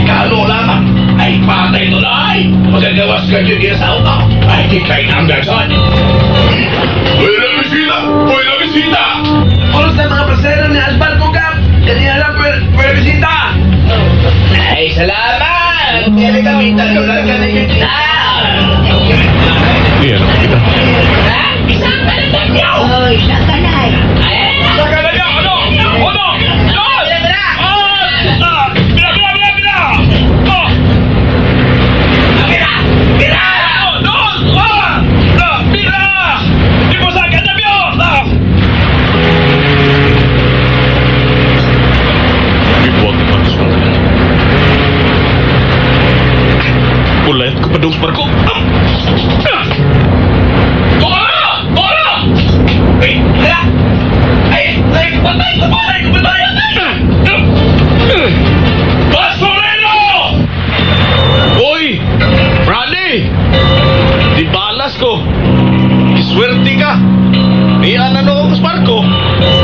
Kalo lamang. Ay, patay tulay. Magagawas ka dyan sa auto. Ay, di kayo nang gason. Buena bisita! Buena bisita! Oras na mga pasero ni Asbal Kugap. Kanina lang buena bisita. Ay, salamat! Kaya kapitan, wala ka na yun. Iyan, kita. Isa ka na niyo! Oh, isa ka na. Isa ka na niyo! Ano? Ano? Dos! Ah! Bila, bila, bila, bila! Oh! Bila! Bila! Dos! Ah! Bila! Di mo sa akin na niyo! Ah! Ibuwag na sa pantalan. Ulayat ko pa doon sa barko. Tora! Tora! Ay, hala! Ay, ay, patay ko, patay ko, patay! Basurero! Uy! Brady! Di balas ko. Iswerte ka. Iyan na ako sa barko.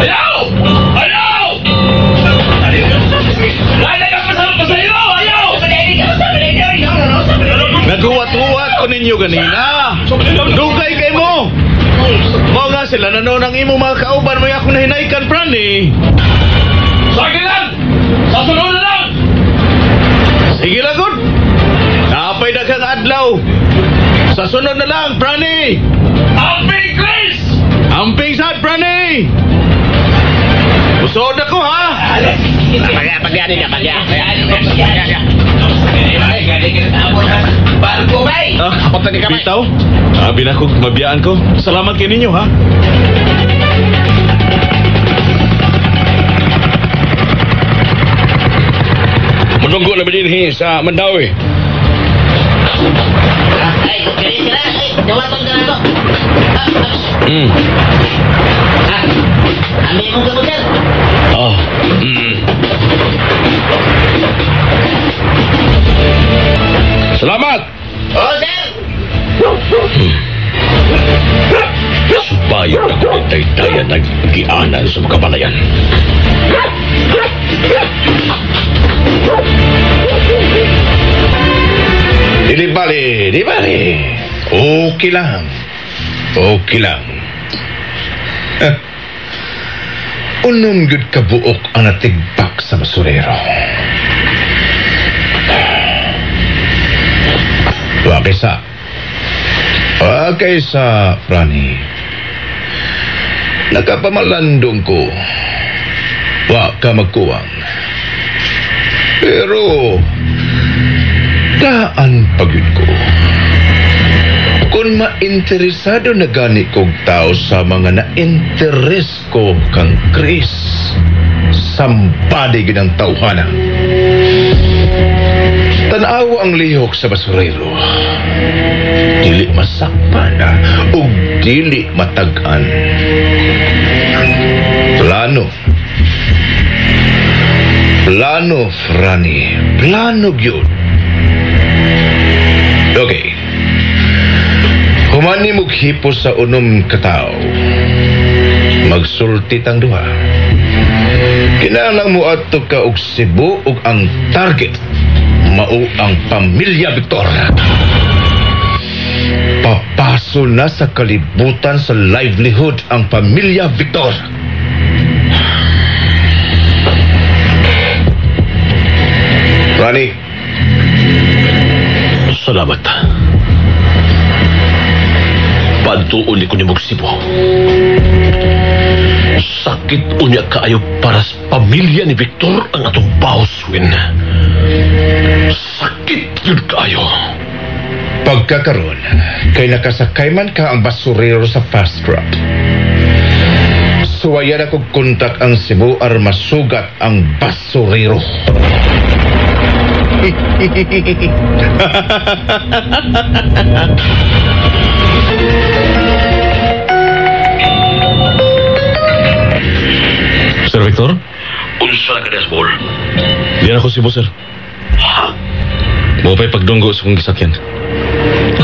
Ayaw! Ayaw! Ay, pasahero! Ayaw! Naghuwat-huwat ko ninyo ganina. Dugay kay mo. Mao nga sila na noon ang imo mga kauban mo akong nahinaykan, Fran eh. Sige lang! Sa sunod na lang! Sige lang, good. Napay daghang adlaw. Sa sunod na lang, Franny. Amping, Chris! Amping sad, Franny. Usod ako, ha? Pagya, niya, pagya. Barko, bay! Ah, bitaw? Abi na ko, mabiyaan ko. Salamat kay ninyo, ha? Manunggo na dinhi sa Mandawi. Ay, kini sila. Ay, dawaton ka na to. Ah, ambil mong gamot, sir. Ah. Salamat. Oh, sir. Agianan sa mga balayan. Dili bali, di bali. Okay lang. Okay lang. Unom gyud kabuok ang natigbak sa basurero. Wa kaysa, Franny. Nakapamalandong ko. Wa ka magkuwang. Pero daan pagyud ko. Kung mainteresado na gani kog tao sa mga na-interes ko kang Chris, sambadi gid ang tawhana. Tanawa ang lihok sa basurero. Dili masakpan ug dili matag-an. Plano. Plano, Franny. Plano gyud. Okay. Humani mo hipos sa unom kataw. Magsulti tang duha. Kinahanglan mo adto ka og Cebu ug ang target mao ang pamilya Victor. Papaso na sa kalibutan sa livelihood ang pamilya Victor. Ronnie. Salamat. Paantuon ni ko ni Cebu. Sakit unya kaayo para sa pamilya ni Victor ang atong baos, Win. Sakit yun kaayo. Pagkakaroon, kay nakasakay man ka ang basurero sa fast route. Suwayan ako kontak ang Cebu ar masugat ang basurero. Sir Victor? Unsa na ka, Desmond? Diyan ako Cebu, sir. Ha? Mo pa'y pagdunggo sa kong gisakyan.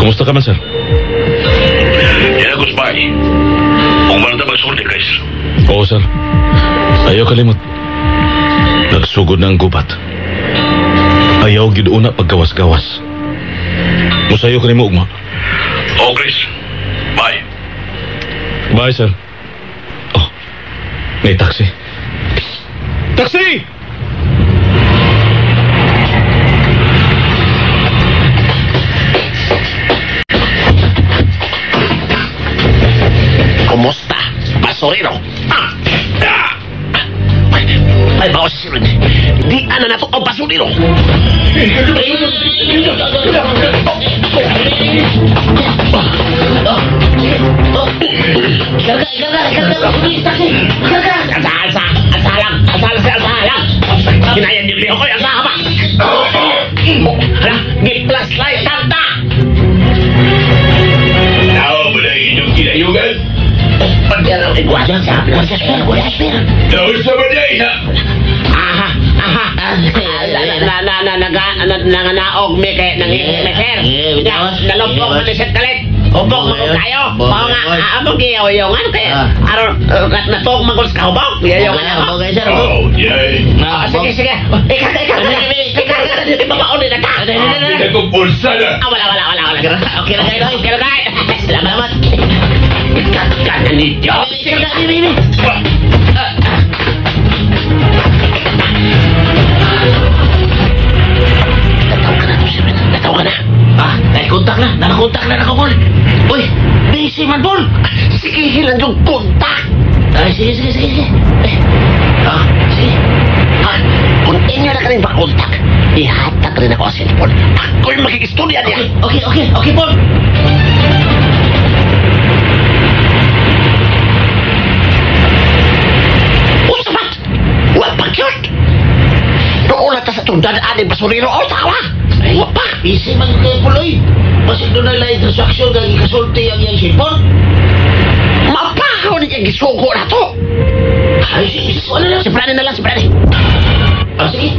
Kumusta ka man, sir? Diyan ako, spy. Kung man ta magsulti, guys. Oo, sir. Ayaw kalimot. Nagsugod na ang gubat. Ayaw gid una paggawas-gawas. Musayo ka nimo ugma. Oo, Chris. Bye. Bye, sir. Oh, may taxi. Taxi! Kumusta, basurero? Ay, bawas si Rin. Di ana na to ang basurero. Asa, asa, asa lang, asa lang, asa lang. Hinayan yung liho ko, asa ka ba? Hala, gi-plus light tanta. Tao ba na inyong kinayugan? Aha, aha. Na nanganaog mi kay nangihim sir. Nalupok man ni Sir Kalit. Hubok man kayo. Mao nga amo giyoyongan kay aron natog man sa kahubok. Giyoyongan ako. Oh, yay. Sige, sige. Ikaw, ikaw, ikaw. Ibabaon na ta. Hindi ko bulsa na. Wala, wala, wala, wala. Okay na kayo, okay na kayo. Salamat. Ikaw ninyo. Nataw ka na. Ah, nakontak na. Nakakontak na ako, Paul. Uy, busy man, Paul. Sige, hilang yung kontak. Ay, sige, sige, sige, sige. Eh, ah, sige. Ah, kung inyo na ka rin ba kontak, ihatag rin ako ang cellphone. Ako'y makikistorya niya. Okay, okay, okay, Paul. Usapat! Wa pa cute! Doon na ta sa itong dadaan ni basurero. O, tawa! Wa pa! Easy man kayo, Puloy. Basig doon na lang transaksyon kag ikasulti ang iyang cellphone. Mapahaw niya gisugo na to! Ay, sige, sige, ano lang? Si Prani na lang, si Prani. Ah, sige.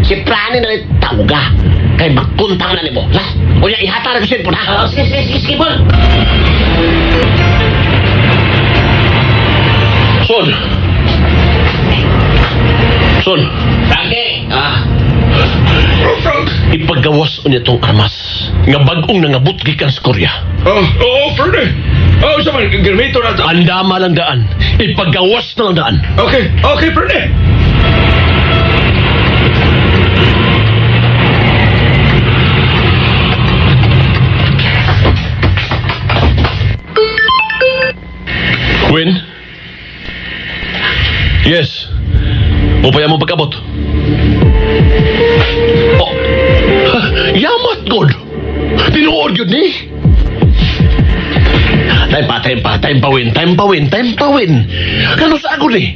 Si Prani na lang tawga. Kay magkuntang na nimo. Ha? O niya, ihata na ko cellphone, ha? Ah, sige, sige, sige, sige, Paul. Son! Son! Frankie! Ah. Frank! Ipagawas unya tong armas nga bag-ong nangabot gikan sa Korea. Oh, oo, Fernie. Oh, sa man, gramito na to. Andama lang daan. Ipagawas na lang daan. Okay, okay, Fernie. Win? Yes. Upaya mo pagkabot. Oh. Ha, yamat god. Tinuod yun ni. Time pa, time pa, time pa win, time pa win, time pa win. Kano sa ako ni?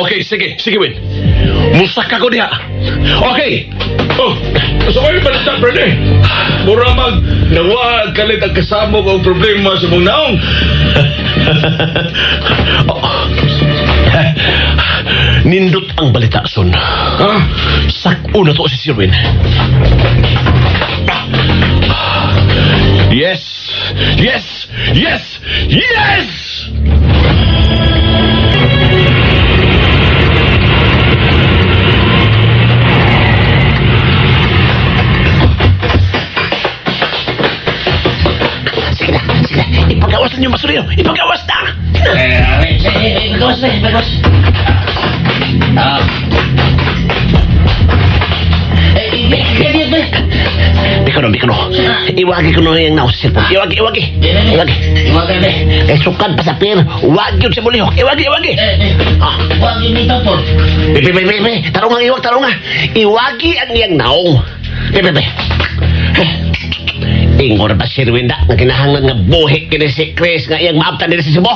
Okay, sige, sige win. Musak ako diha. Okay. Oh, so kayo balita, Bernie. Mura mag nawag kalit ang kasamok ang problema sa mong naong. Oh. Nindot ang balita, son. Ha? Sak-o na to si Sirwin. Yes! Yes! Yes! Yes! Sige na, sige na. Ipagawas na niyo, basurero. Ipagawas na! Ipagawas na, ipagawas. Bikono, bikono. Iwagi ko na yung naos sa cellphone. Iwagi, iwagi. Iwagi. Iwagi na. Eh, sukad pa sa pier. Wag yun sa mulihok. Iwagi, iwagi. Ah. Wag yun nito, Paul. Be, be, be, be. Tarong nga, iwag, tarong nga. Iwagi ang iyang naong. Be, be, be. Ingor ba si Rwinda nga kinahanglan nga buhi kini si Chris nga iyang maabtan diri sa Cebu?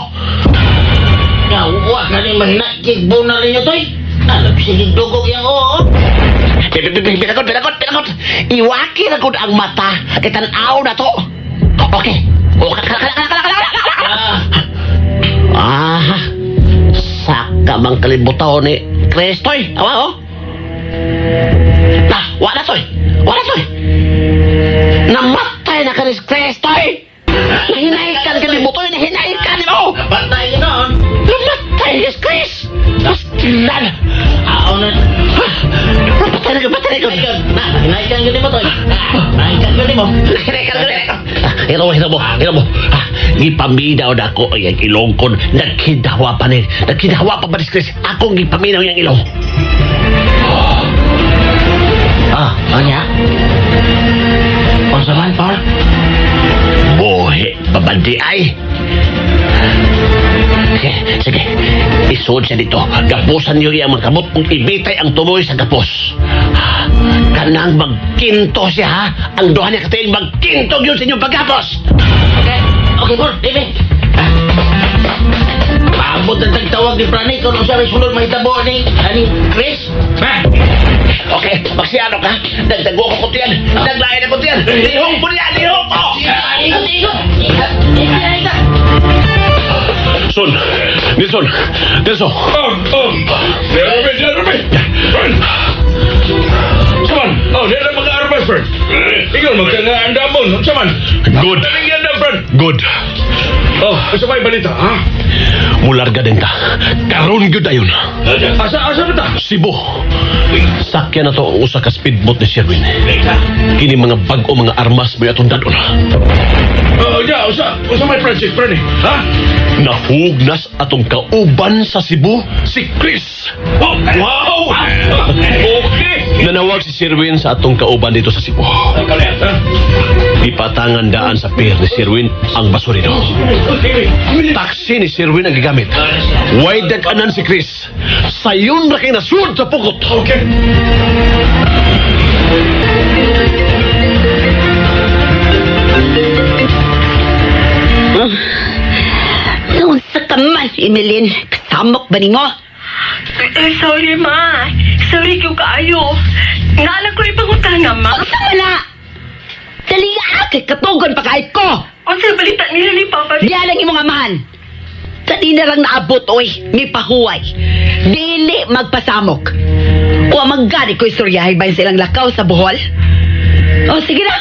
Nga, wag na rin mahina. Kigbuna rin nyo, toy. Alam, sige, dugog yang oo. Pinakot, pinakot, pinakot. Iwaki na gud ang mata. Kay tan-aw na to. Okay. O, kala, kala, kala, kala, kala, kala. Ah, saka mang kalibutaw ni Chris, toy. Awa, oh. Na, wala, toy. Wala, toy. Namatay na ka ni Chris, toy. Nahinaikan ka ni Butoy, nahinaikan ni mo. Napatay ka noon. Namatay ni Chris. Pastilan. Aw na. Napatay na ka, patay na ka. Na, hinaikan ka ni mo, toy. Hinaikan ka ni mo. Hinaikan ka ni mo. Hiro mo, hiro mo, hiro mo. Gipaminaw na ako ang ilong kon. Nagkindawa pa ni. Nagkindawa pa ba ni Chris? Akong gipaminaw yung ilong. Ah, ano niya? Unsa man, Paul? Buhi, babandi ay. Sige, sige. Isuod siya dito. Gapusan niyo iyang mga kamot kung ibitay ang tumoy sa gapos. Kanang magkinto siya, ha? Ang duha niya katiing magkinto yun sa inyong paggapos. Okay, okay, Paul. Bebe. Paabot ang tagtawag ni Franny kung unsa may sulod mahitabo ni ani Chris. Ha? Okay, magsiyano ka. Dagdago ko kutiyan. Daglain na kutiyan. Lihong po niya, lihong ko! Igot, igot. Igot. Son! Nelson! Nelson! Oh, oh. Diyan, diyan, Fern. Saman. Oh, diyan ang mga armas, Fern. Ikaw, magkangaandamon. Saman. Good. Talingyandam, Fern. Good. Oh, sa may balita, ha? Mularga din ta. Karon gyud ayon. Asa, asa ba ta? Cebu. Sakyan na to ang usa ka speedboat ni Sherwin. Kini mga bag-o mga armas mo atong dadon. Oh, yeah, usa, usa may Francis, Bernie. Ha? Nahugnas atong kauban sa Cebu si Chris. Oh, wow! Okay. Nanawag si Sherwin sa atong kauban dito sa Cebu. Ipatangan daan sa pier ni Sherwin ang basurino. Taxi ni Sherwin ang gigamit. Way dag-anan si Chris. Sayon ra kay nasud sa pukot. Okay. Noon sa kaman, Emeline. Kasamok ba ni mo? Sorry, ma. Sorry ko kaayo. Naalang ko ipangutana, ma. Unsa man na? Dali nga, kay katugon pa kahit ko. Unsa balita nila ni Papa? Diya lang imong amahan. Sa di na lang naabot, oy, ni pahuway. Dili magpasamok. O manggani ko istoryahe ba silang lakaw sa Bohol? O, sige na.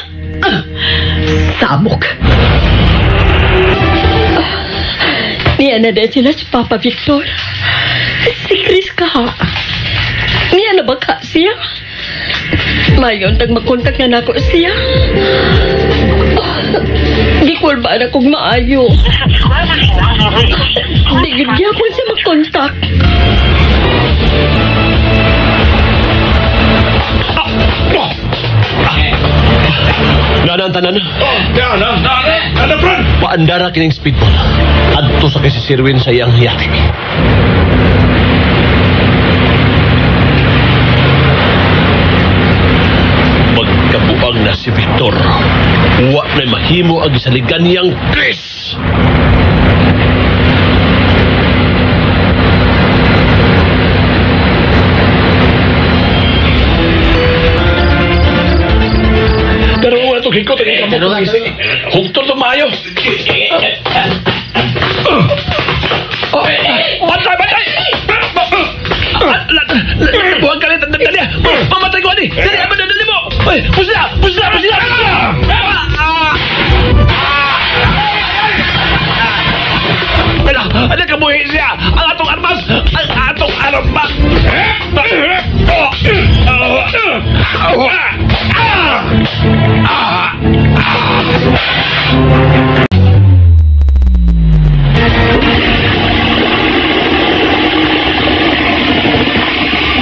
Samok. Niya na din sila si Papa Victor. Si Chris ka. Niya na ba ka siya? Mayon, nagmakontak na nako siya. Gikul ba na kong maayo? Di gud gyapon siya makontak. Nana ang tanan. Nana, nana, nana, Fran! Paandara kining speedboat. Adto sa kay si Sirwin sa iyang yate. Magkabuang na si Victor. Wa na mahimo ang gisaligan niyang Chris. Pero wala itong hikot ang ikamot. Hugtol ito maayo. Bantay! Bantay! Buwag ka rin! Dali! Mamatay ko ani! Dali! Dali mo! Pusla! Pusla! Pusla! Ano kabuhi siya? Ang atong armas! Ang atong armas!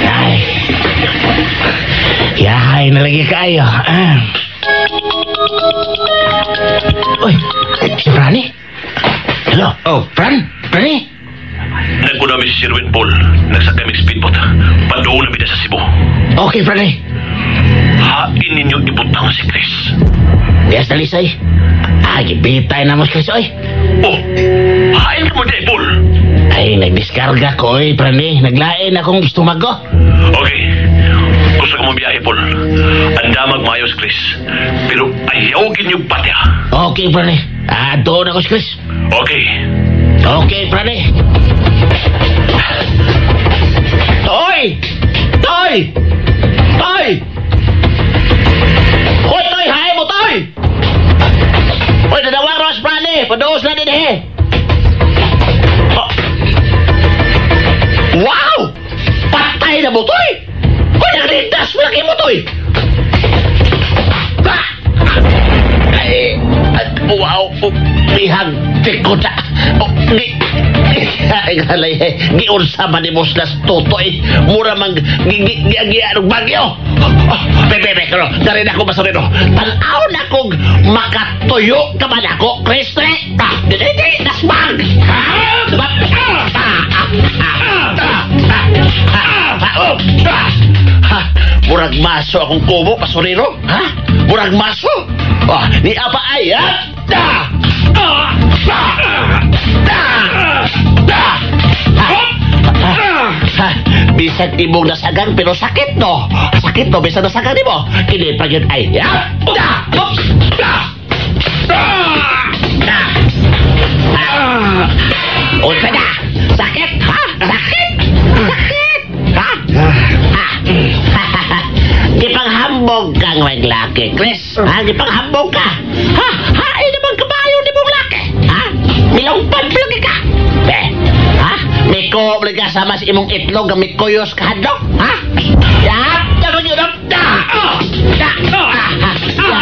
Ay. Yahay na lagi kayo. Uy, si Franny? Hello? Oh, Fran? Franny? Nagpuna mi si Sirwin Paul. Nagsakay mig speedboat. Padoon na bida sa Cebu. Okay, Franny. Hain ninyo ibutang si Chris. Yes, dalisay. Ah, gibitay na mo si Chris, oy. Oh, hain ka mo di, Paul. Ay, nagdiskarga ko, oy, Franny. Naglain akong istumago. Okay. Gusto ko mong biyahe, Paul. Andamag maayos, Chris. Pero ayaw ginyo patya. Okay, Franny. Ah, doon ako si Chris. Okay. Okay, Franny. Toy! Toy! Toy! Hoy, Toy! Hay mo, Toy! Hoy, dadawang Ross Franny! Padoos na din eh! Oh. Wow! Patay na mo, Toy! Hoy, nagrindas mo lagi mo, Toy! Ah! Ay, wow! Bihag, ko na! Oh, Ay, giunsa man ni Muslas Totoy. Mura mang giagianong bagyo. Bebe, bebe, pero dari na ako basurero. Tanaw na kong makatuyo ka man ako, Chris. Ah, di, di, di, nasbag! Ha, murag maso akong kubo, pasurero. Ha? Murag maso? Ah, ni apa ay, ha? Da! Ah! Ah! Da! Ha, bisag imong nasagang pero sakit no. Sakit no bisag nasagang nimo. Kini pa gyud ay. Ya. Da. Da. Da. Unsa na? Sakit ha? Sakit. Sakit. Ha? Ha. Gipanghambog kang maglaki, Chris. Ha? Gipanghambog ka. Ha? Ha? Ay naman kabayo ni mong laki. Ha? Milongpad lagi ka. Eh. Ha? Miko ka sama sa imong itlog nga mikuyos ka hadlok. Ha? Yap, dapat yun. Da! Da!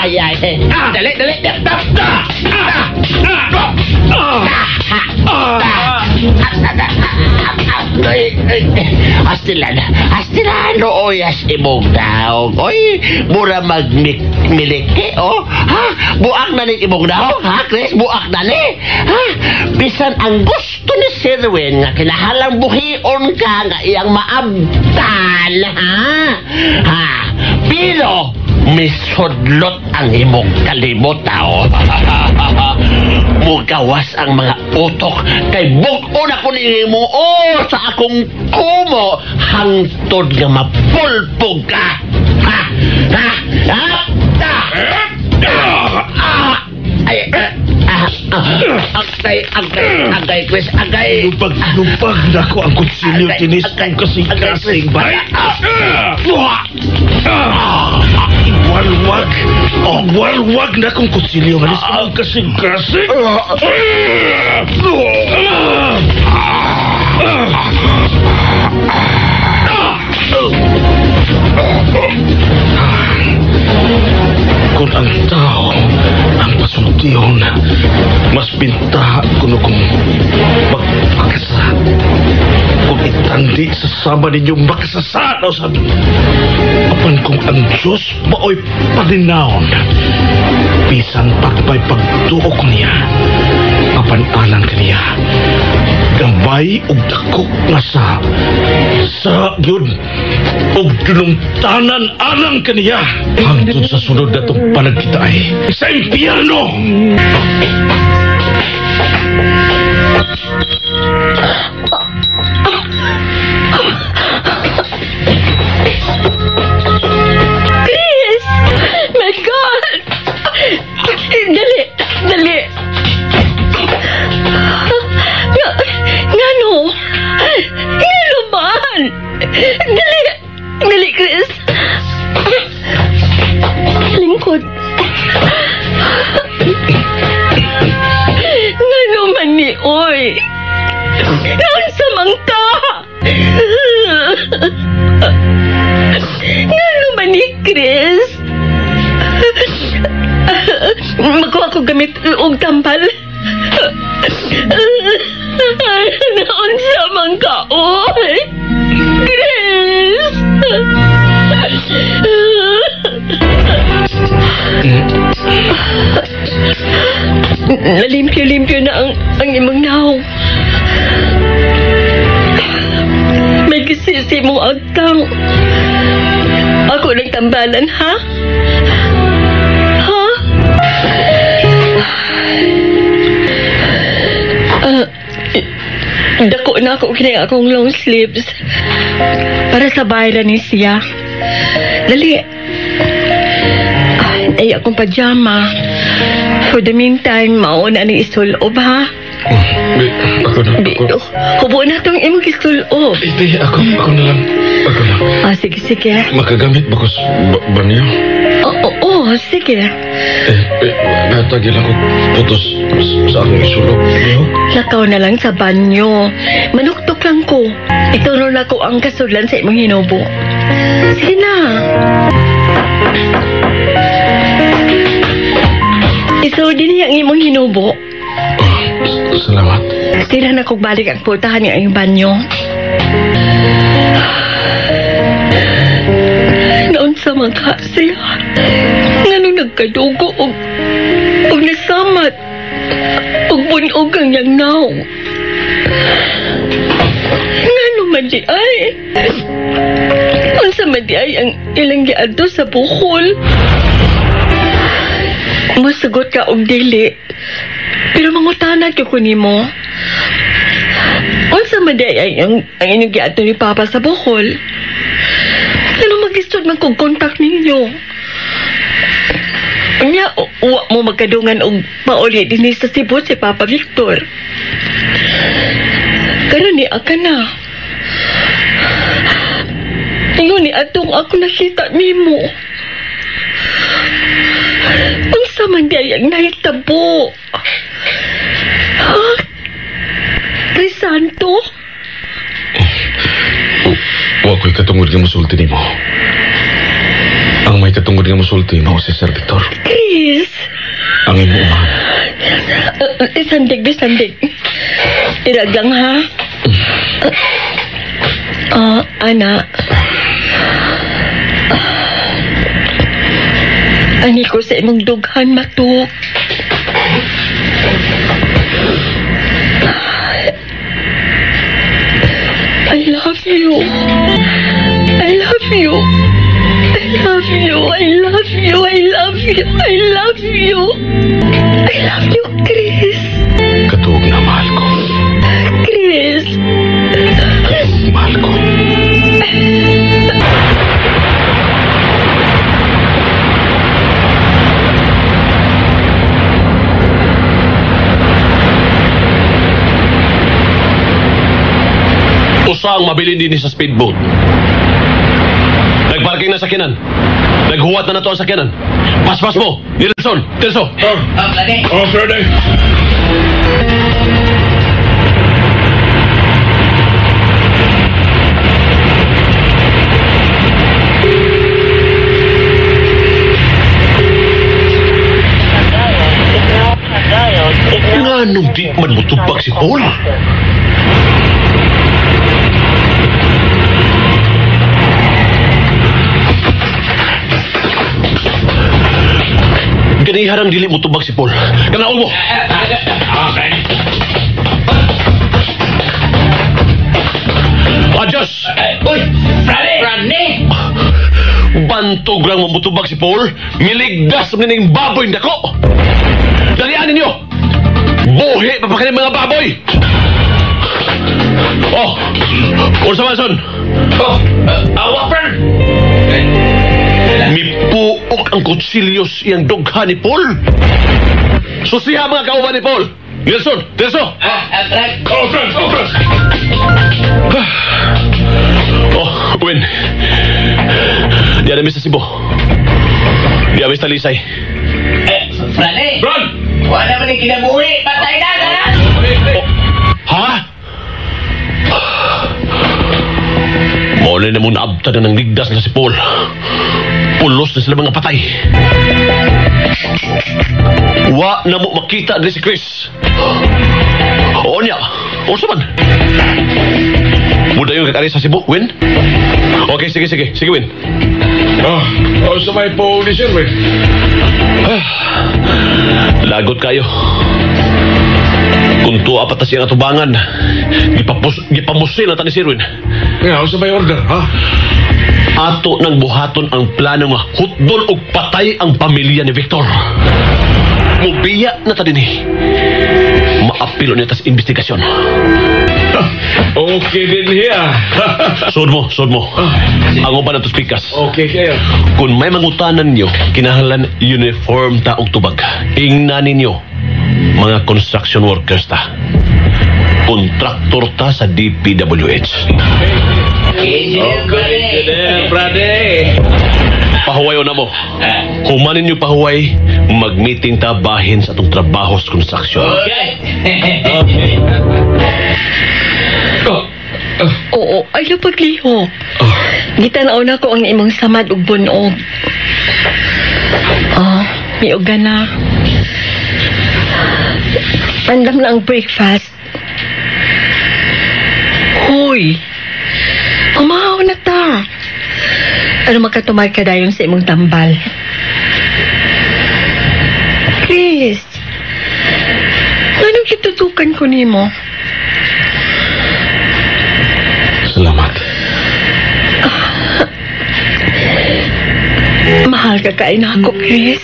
Ay, ay, ay. Dali, dali. Da! Da! Da! Da! Astilan, astilan, oy, as imong daog. Oy, mura magmiliki, oh. Ha? Buak na ni imong daog, ha, Chris? Buak na ni. Ha? Bisan ang gusto ni Sirwin nga kinahalang buhion ka nga iyang maabtan, ha? Ha? Pero, misudlot ang imong kalimot, oh. Mugawas ang mga utok kay bug-o na ko nimo oh, sa akong kumo hangtod nga mapulpog ka. Ha? Ha? Ha? Ah! Ay, agay, agay, agay, Chris, agay. Lupag, lupag na ko ang kutsilyo, tinis kong kasing-kasing ba? Walwag! Walwag na kong kutsilyo nga sa kasing-kasing! Kung ang tao ang pasultihon, mas bintaha kuno kung magpakasa. Kung itandi sa sama ninyo makasasanaw sa apan kung ang Diyos mao'y palinawon, bisan pagpay pagtuok niya, apan alang kaniya, gambay og dako nga sa yun, og dunungtanan alang kaniya. Hangtod sa sunod na itong panagkita ay sa impyerno! Chris! My God! Dali! Dali! Ngano? Ngano man? Dali! Dali, Chris! Lingkod. Ngano man ni Oy? Naunsa man ka? Ngano man ni Chris? Makuha ko gamit og tambal. Naunsa man ka, oy? Chris! Nalimpyo-limpyo na ang imong naong. May gisisi mong agtang. Ako ng tambalan, ha? Ha? Dako na ako kini akong long sleeves. Para sa bayra ni siya. Dali. Ay, akong pajama. For the meantime, mauna ni isulob, ha? Ako na, ako. Hubo na itong imong isulob. Hindi, ako na lang. Ako lang. Ah, sige, sige. Makagamit ba ko banyo? Oo, sige. Natagil ako putos sa akong isulob. Lakaw na lang sa banyo. Manuktok lang ko. Ituro na ko ang kasudlan sa imong hinubo. Sige na. Isod din niya ang imong hinubo. Salamat. Tira na kong balik ang pultahan nga ang banyo. Naunsa man ka siya. Ngano nagkadugo og nasamat. Og bunog ang iyang naong. Ngano man di ay. Unsa man di ay ang ilang giadto sa Bohol. Musugot ka og dili. Pero mangutana gyud ko nimo. Unsa man di ay ang inyong giadto ni Papa sa Bohol? Ano mag-isod man kong kontak ninyo? Unya, uwa mo magkadungan og pauli dinhi sa Cebu si Papa Victor. Karon ni aka na. Ingon ni atong ako nakita nimo. Unsa man di ay ang nahitabo? Ha? Crisanto? Wa ko'y katungod nga musulti nimo. Ang may katungod nga musulti mao si Sir Victor. Chris! Ang imong umahan. Sandig, sandig. Iragang ha? Ana. Ani ko sa imong dughan matuk. I love you. I love you. I love you. I love you. I love you. I love you. I love you, Chris. Katuog na mahal ko. Chris. Katuog mahal ko. Usa ang mabilin din sa speedboat. Nagparking na sakinan. Naghuwat na nato ang sakyanan. Paspas mo, Nelson, Telso. Oh, Friday. Nganong di man mutubag si Paul? Ganihan ang dili mutubag si Paul. Kanaon mo! Okay. Adios! Uy! Frane! Frane! Bantog lang mamutubag si Paul. Miligdas nining baboy dako. Dalian ninyo! Buhi pa pa kini mga baboy! Oh! Unsa man, son? Oh! Awa, Fran! Mipuok ang kutsilyo siyang dugha ni Paul. Susiha mga kauban ni Paul. Nelson, Telso! Fran! Oh, Fran! Oh, Fran! Oh, Gwen. Di na mi sa Cebu. Di na mi sa Talisay. Frane! Fran! Wala man yung kinabuhi! Patay na! Na! Oh, ha? Mao na mo naabta na ng ligdas na si Paul. Pulos na sila mga patay. Wa na mo makita diri si Chris. Oo niya. Unsa man? Muda yung kakari sa Cebu, Win? Okay, sige, sige. Sige, Win. Oh, oh, sa may po ni Sir, Win. Lagot kayo. Kung tuwa pa ta siyang atubangan, gipamusil na ta ni Sir Win. Nga, sa may order, ha? Ato nang buhaton ang plano nga hutdol og patay ang pamilya ni Victor. Mubiya na ta dinhi. Maapilo niya ta sa investigasyon. Okay din here. Sud mo, sud mo. Ang uban na to speakers. Okay kayo. Kung may mangutanan ninyo, kinahanglan uniform ta og tubag. Ingna ninyo, mga construction workers ta. Kontraktor ta sa DPWH. Okay, brother. Pahuway na mo. Humanin niyo pahuway, mag-meeting ta bahin sa atong trabaho sa construction. Okay. Oo, ayaw paglihok. Gitanaw na ko ang imong samad ug bunog. Oh, miuga na. Andam na ang breakfast. Hoy, umahaw na ta. Ano magkatumad ka dayon sa imong tambal? Chris, anong kitutukan ko nimo? Salamat. Mahal ka kay na ako, Chris.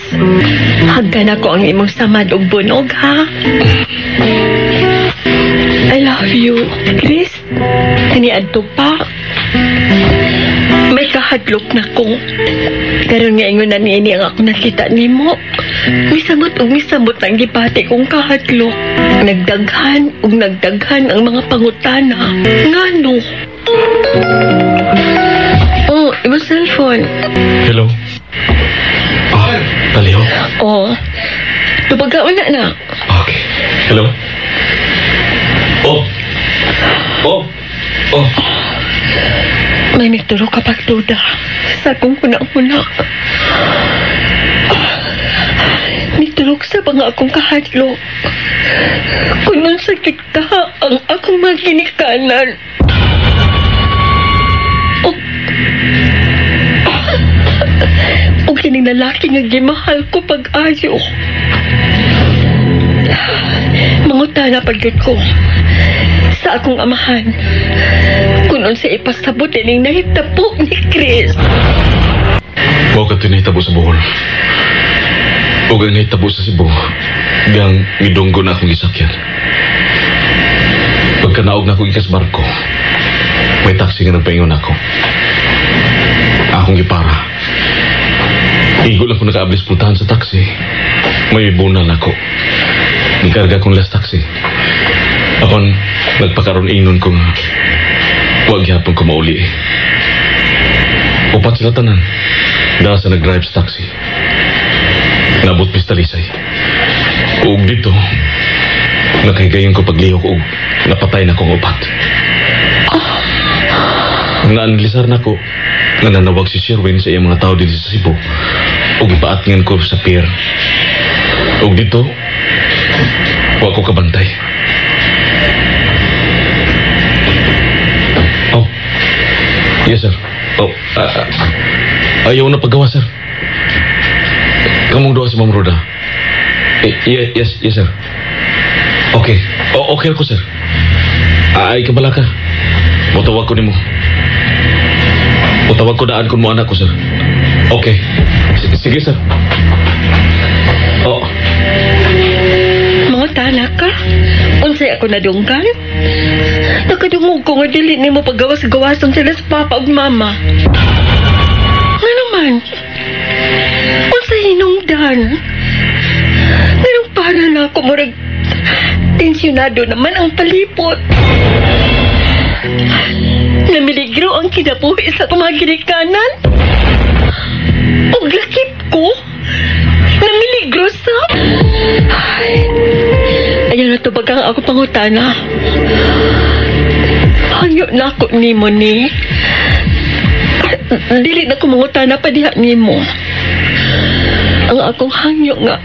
Hagdan ako ang imong samad ug bunog, ha? I love you, Chris. Kaniadto pa. May kahadlok na ko. Karon nga ingon na niini ang ako nakita nimo. Misamot ug misamot ang gibati kong kahadlok. Nagdaghan ug nagdaghan ang mga pangutana. Ngano? Oh, imong cellphone. Hello. Ah, taliho. Oh. Tubaga na na. Okay. Hello. Oh. Oh. Oh. May nagturo ka pagduda sa akong huna-huna. Nitulog sa mga akong kahadlok. Kunon sa kita ang akong mga ginikanan. O kining lalaki nga gimahal ko pag-ayo. Mangutana pagyud ko sa akong amahan. Kung unsa ipasabot ining nahitabo ni Chris. Mao ka nahitabo sa Bohol. Ug ang nahitabo sa Cebu, gang midunggo na akong gisakyan. Pagkanaog na ako gikas barko, may taxi nga nagpaingon ako. Akong gipara. Igo lang ko nakaablis putahan sa taxi. May bunal ako. Gikarga kong last taxi. Apan, nagpakaroon ingnon ko nga, wag gyapon ko mauli. Upat sila tanan. Dara sa nag-drive sa taxi. Nabot mi sa Talisay. Ug dito, nakahigayon ko paglihok ug napatay na kong upat. Naanlisar na ko nga nanawag si Sherwin sa iyang mga tao dito sa Cebu ug ipaatngan ko sa pier. Ug dito, wa ko kabantay. Oh, yes sir. Oh, ayaw na paggawa sir. Kamong duha si Ma'am Roda. Yes, yes sir. Okay. Oh, okay ako sir. Ay, kabala ka. Mutawag ko nimo. Mutawag ko daan kung mo anak ko sir. Okay. Sige sir. Oh. Mga tana ka? Unsay ako nadunggan? Nakadungog ko nga dili nimo paggawas-gawason sila sa papa ug mama. Nga naman? Unsay hinungdan? Nganong para na ako murag tensyonado naman ang palipot. Namiligro ang kinabuhi sa akong mga ginikanan. Ug lakip ko. Namiligro sa... Ay, ayaw na tubagang ako pangutana. Hangyo na ako nimo ni. Dili na ko mangutana pa diha nimo. Ang akong hangyo nga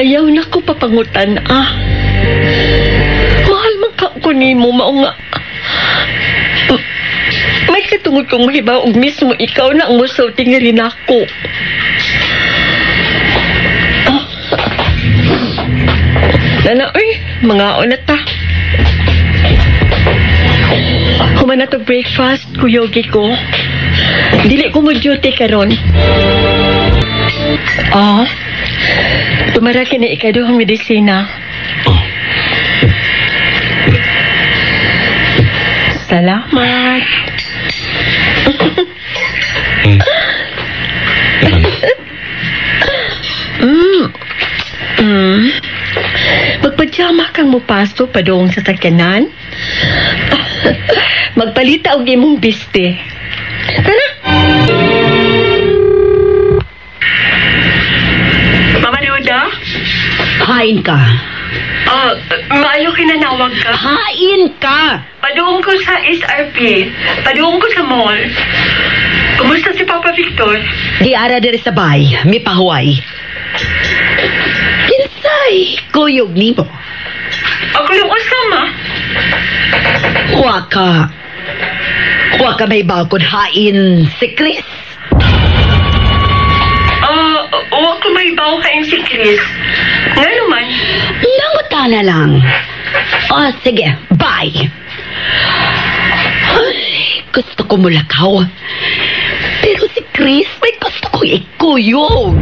ayaw na ko papangutan ah. Mahal man ka ko nimo mao nga. May katungod kong mahibaw og mismo ikaw na ang musulti nga rin ako. Ah. Nana, uy, mga na ta. Human na to breakfast, kuyogi ko. Dili ko mo duty karon. Ah, tumara kini ikaduhang medisina. Oh. Salamat. Magpajama kang mupaso padung sa sakyanan. Magpalita og imong biste. Tara. Mama Ruda? Hain ka. Maayo kinanawag ka. Hain ka! Paduong ko sa SRP. Paduong ko sa mall. Kumusta si Papa Victor? Di ara diri sa bay, mi pahuway. Kinsay kuyog nimo? Ako yung Osama. Wa ka may bakod hain si Chris. Wa ko may baw hain si Chris. Nga naman. Nanguta na lang. Oh, sige, bye. Ay, gusto ko mulakaw. Pero si Chris, may gusto kong ikuyog.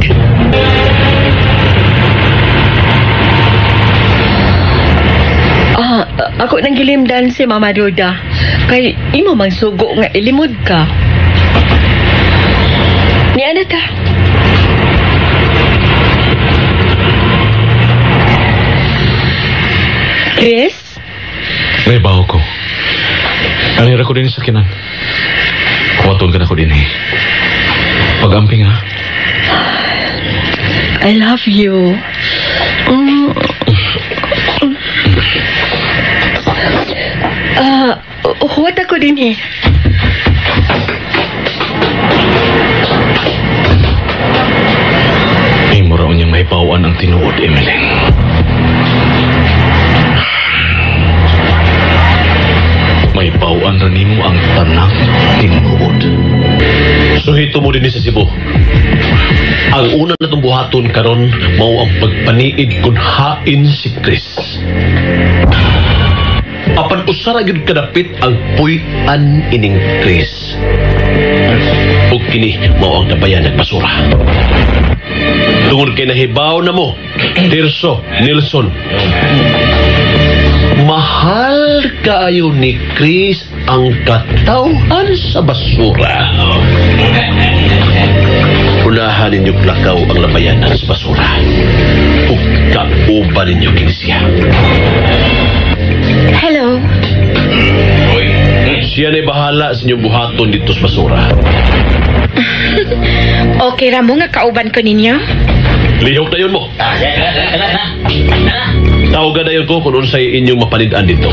Ako nang gilimdan si Mama Ruda. Kay imo mang sugo nga ilimod ka. Ni ana ta. Chris? May baho ko. Anira ko din sa kinan. Kuwaton ka na ko din eh. Pag-amping ha. I love you. Huwat ako din eh. Imo raw niyang may bawaan ang tinuod, Emeline. May bawaan ra nimo ang tanang tinuod. Suhito mo din sa Cebu. Ang una na itong buhaton karon mao ang pagpaniid kung hain si Chris. Apan usara gyud kadapit ang puy-an ining Chris. Ug kini mao ang nabayan nagbasura. Tungod kay nahibaw na mo, Tirso, Nelson. Mahal kaayo ni Chris ang katawhan sa basura. Unahan ninyo plakaw ang labayanan sa basura. Ug kauban ninyo kini siya. Hello. Siya na'y bahala sa inyong buhaton dito sa basura. Okay ra mo nga kauban ko ninyo? Lihok na yun mo. Tawagan na yun ko kung unsay inyong mapanid-an dito.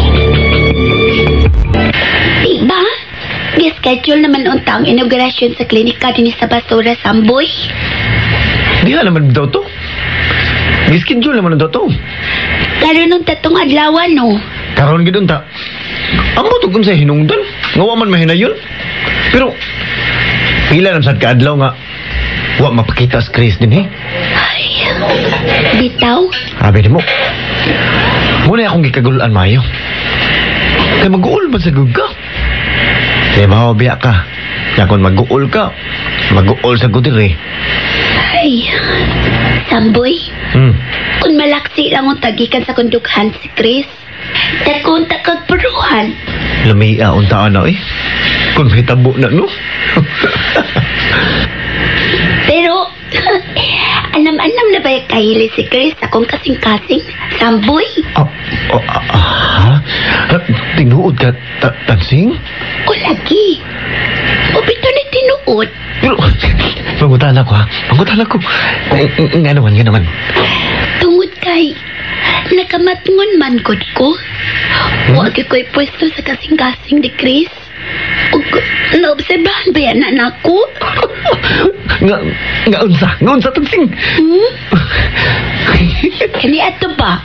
Diba? Gi-schedule naman unta ang inaugurasyon sa klinika din sa Basura, Samboy. Diha naman daw to. Gischedule naman daw to. Karon nung tatong adlaw, no? Karon gid unta. Ambot og unsay hinungdan. Nga wa man mahinayon. Pero pila naman sad kaadlaw nga wa mapakita si Chris din eh. Ay, bitaw. Abi nimo. Muna akong gikagulan maayo. Kay mag-uol man sa gud ka. Kay maobiya ka. Na kung mag-uol ka, mag-uol sa gud diri. Ay, Samboy. Kung malaksi lang ang tagikan sa kundukhan si Chris, dakon ta kag puruhan. Lamia unta ana eh. Kung hitabo na no. Pero, anam-anam na ba kahili si Chris akong kasing-kasing, Samboy? Ha? Tinuod ka, Tansing? O lagi. O bito ni tinuod. Pero, mangutan ako ha. Mangutan ako. Nga naman, nga naman. Tungod kay, nakamatngon man gud ko. Wag ko'y pwesto sa kasing-kasing ni Chris. Ug naobserbahan ba yan na nako? Nga unsa, Tansing? Kani ato ba?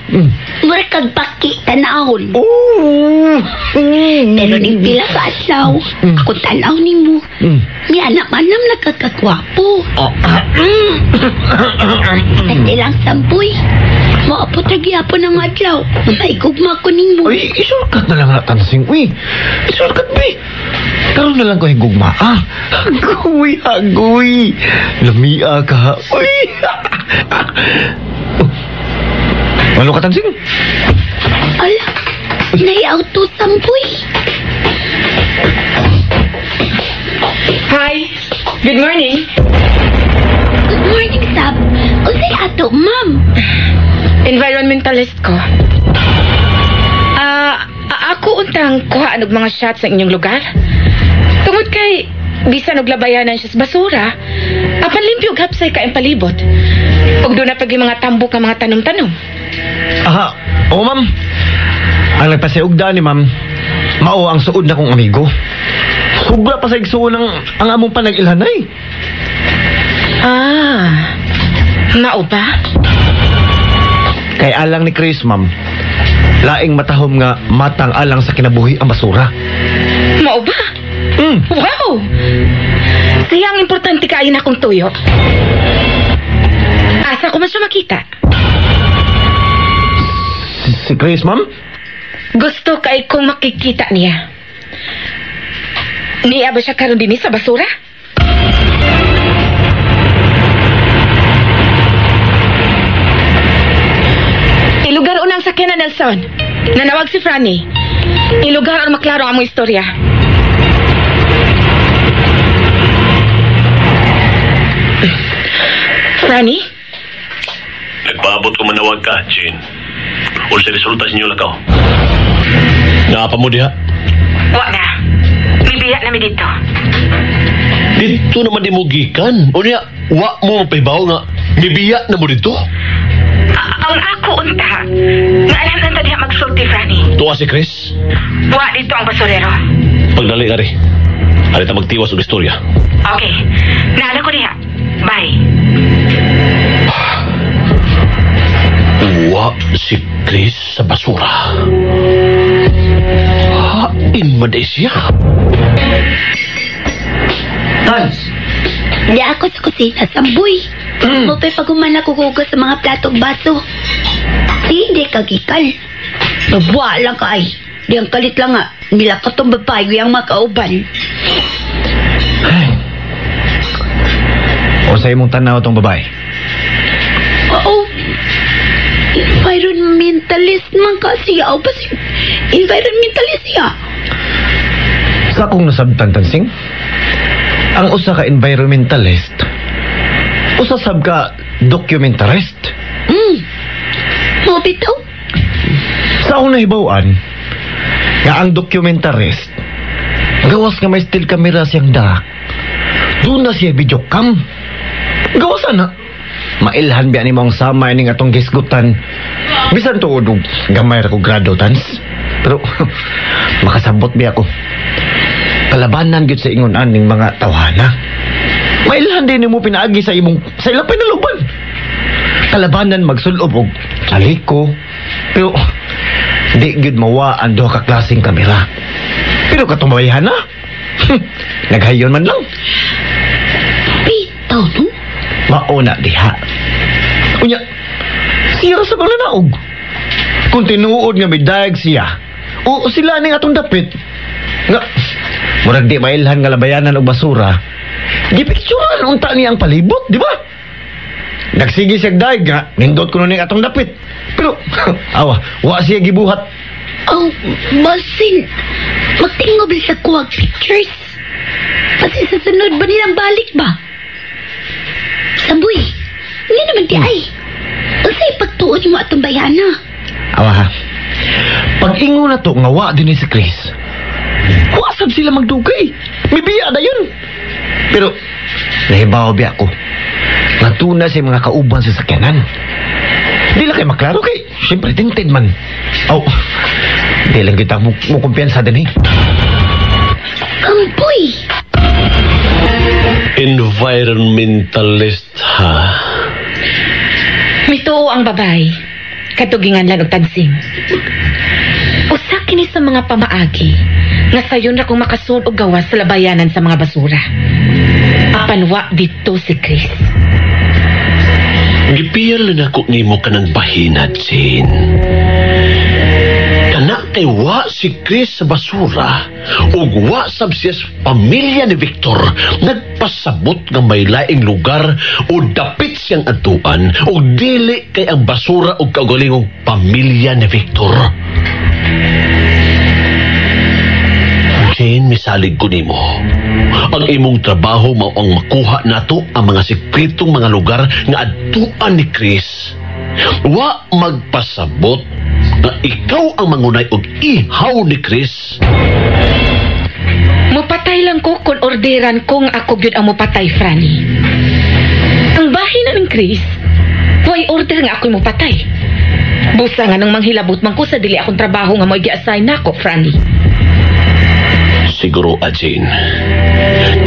Mura kag baki tanawon. Oh. Pero ning pila ka adlaw, ako tanaw nimo. Ni anak-anam nakakagwapo. Oh. At ilang sampuy. Maapot ra gyapon ang adlaw. Maigugma ko nimo. Uy, isulkat na lang na Tansing. Uy, isulkat be. Karon na lang ko higugma. Ah, agoy, agoy. Lamia ka. Uy. Ano ka, Tansing? Ala, nai-auto sampuy. Hi. Good morning. Good morning, Sab. Unsay ato, ma'am? Environmentalist ko. Ako untang kuhaan og mga shots sa inyong lugar. Tungod kay bisan og labayanan siya sa basura, apan limpyo og hapsay ka ang palibot. Ug doon na pag yung mga tambok nga mga tanom-tanom. Aha, oo ma'am. Ang nagpasiugda ni ma'am, mao ang suod na kong amigo. Sobra pa sa igsuon ang among panag-ilhanay. Ah, mao ba? Kay alang ni Chris, ma'am, laing matahom nga matang alang sa kinabuhi ang basura. Mao ba? Wow! Siya ang importante kaayo na akong tuyo. Asa ko man siya makita? Si Chris, ma'am? Gusto kay kong makikita niya. Niya ba siya karon dinhi sa basura? Ilugar unang sakyanan, Nelson. Nanawag si Franny. Ilugar ang maklaro ang among istorya. Franny? Nagpaabot ko manawag ka, Jane. O sa resulta sa inyo lakaw. Naapa mo diha? Wa na. Bibiya na mi dito. Dito naman di mo gikan. O niya, wa mo mapahibaw nga. Mibiya na mo dito. Ang ako unta. Nga alam na diha magsulti, Franny. Tuwa si Chris. Wa dito ang basurero. Pagdali ka rin. Arita magtiwas og istorya. Okay. Naala ko diha. Bye. Wa si Chris sa basura. Hain man day siya. Tans! Di ako sa kusina, Samboy. Mupay pag-uman ako hugas sa mga platong baso. Hindi kagikal. Wala ka ay. Di ang kalit lang nga. Nilakot tong babae yung makauban. O sa imong tanaw tong babae? Oo. Environmentalist man kasi. O ba si environmentalist siya? Sa akong nasabtan, Tansing, ang usa ka environmentalist, usa sab ka documentarist. Mo bitaw. Sa akong nahibaw-an, nga ang documentarist, gawas nga may still camera siyang da, doon na siya video cam. Gawasan na. Mailhan biya nimo ang sama ining atong gisgutan. Bisan tuod og gamay ra ko grado tans. Pero makasabot biya ko. Kalabanan gyud sa ingon aning mga tawhana. Mailhan din nimo pinaagi sa imong sa ilang pinaluban. Kalabanan magsulob og aliko. Pero di gyud mawa ang duha ka klaseng kamera. Pero katong babayhan na. Naghayon man lang. Bitaw, no? Mauna diha. Unya, siya sa balanaog. Kung tinuod nga midayag siya, o sila ning atong dapit. Nga, murag di mailhan nga labayanan og basura, gipicturan unta niya ang palibot, di ba? Nagsige siya dayag nga, nindot ko ning atong dapit. Pero, awa, wa siya gibuhat. Oh, basin. Magtingob sa kuwag pictures. Kasi sa sunod ba nilang balik ba? Samboy, nga naman di ay. Unsay pagtuon mo atong bayana? Awa ha. Pag ingon na to nga wa din ni si Chris. Wa sab sila magdugay. Mibiya na yun. Pero nahibaw biya ko. Natuna sa mga kauban sa sakyanan. Di lang kay maklaro kay siyempre tinted man. Oh, di lang kita mo kumpiyansa din eh. Kampoy! Environmentalist, ha? Mituo ang babay. Katugingan lang og tansing. Usa kini sa mga pamaagi nga sayon ra kong makasud og gawas sa labayanan sa mga basura. Apan wa dito si Chris. Gipiyal na nako nimo kanang bahina, Jane. Kana kay wa si Chris sa basura ug wa sab siya sa pamilya ni Victor nagpasabot nga may laing lugar o dapit siyang adtuan ug dili kay ang basura og kaugalingong pamilya ni Victor. Jane, misalig ko nimo. Ang imong trabaho mao ang makuha nato ang mga sekretong mga lugar nga adtuan ni Chris. Wa magpasabot nga ikaw ang mangunay og ihaw ni Chris. Mupatay lang ko kung orderan kong ako gyud ang mupatay, Franny. Ang bahin na ng Chris, way order nga ako'y mupatay. Busa nga nang manghilabot man ko sa dili akong trabaho nga mo'y gi-assign nako, Franny. Siguro, Jane,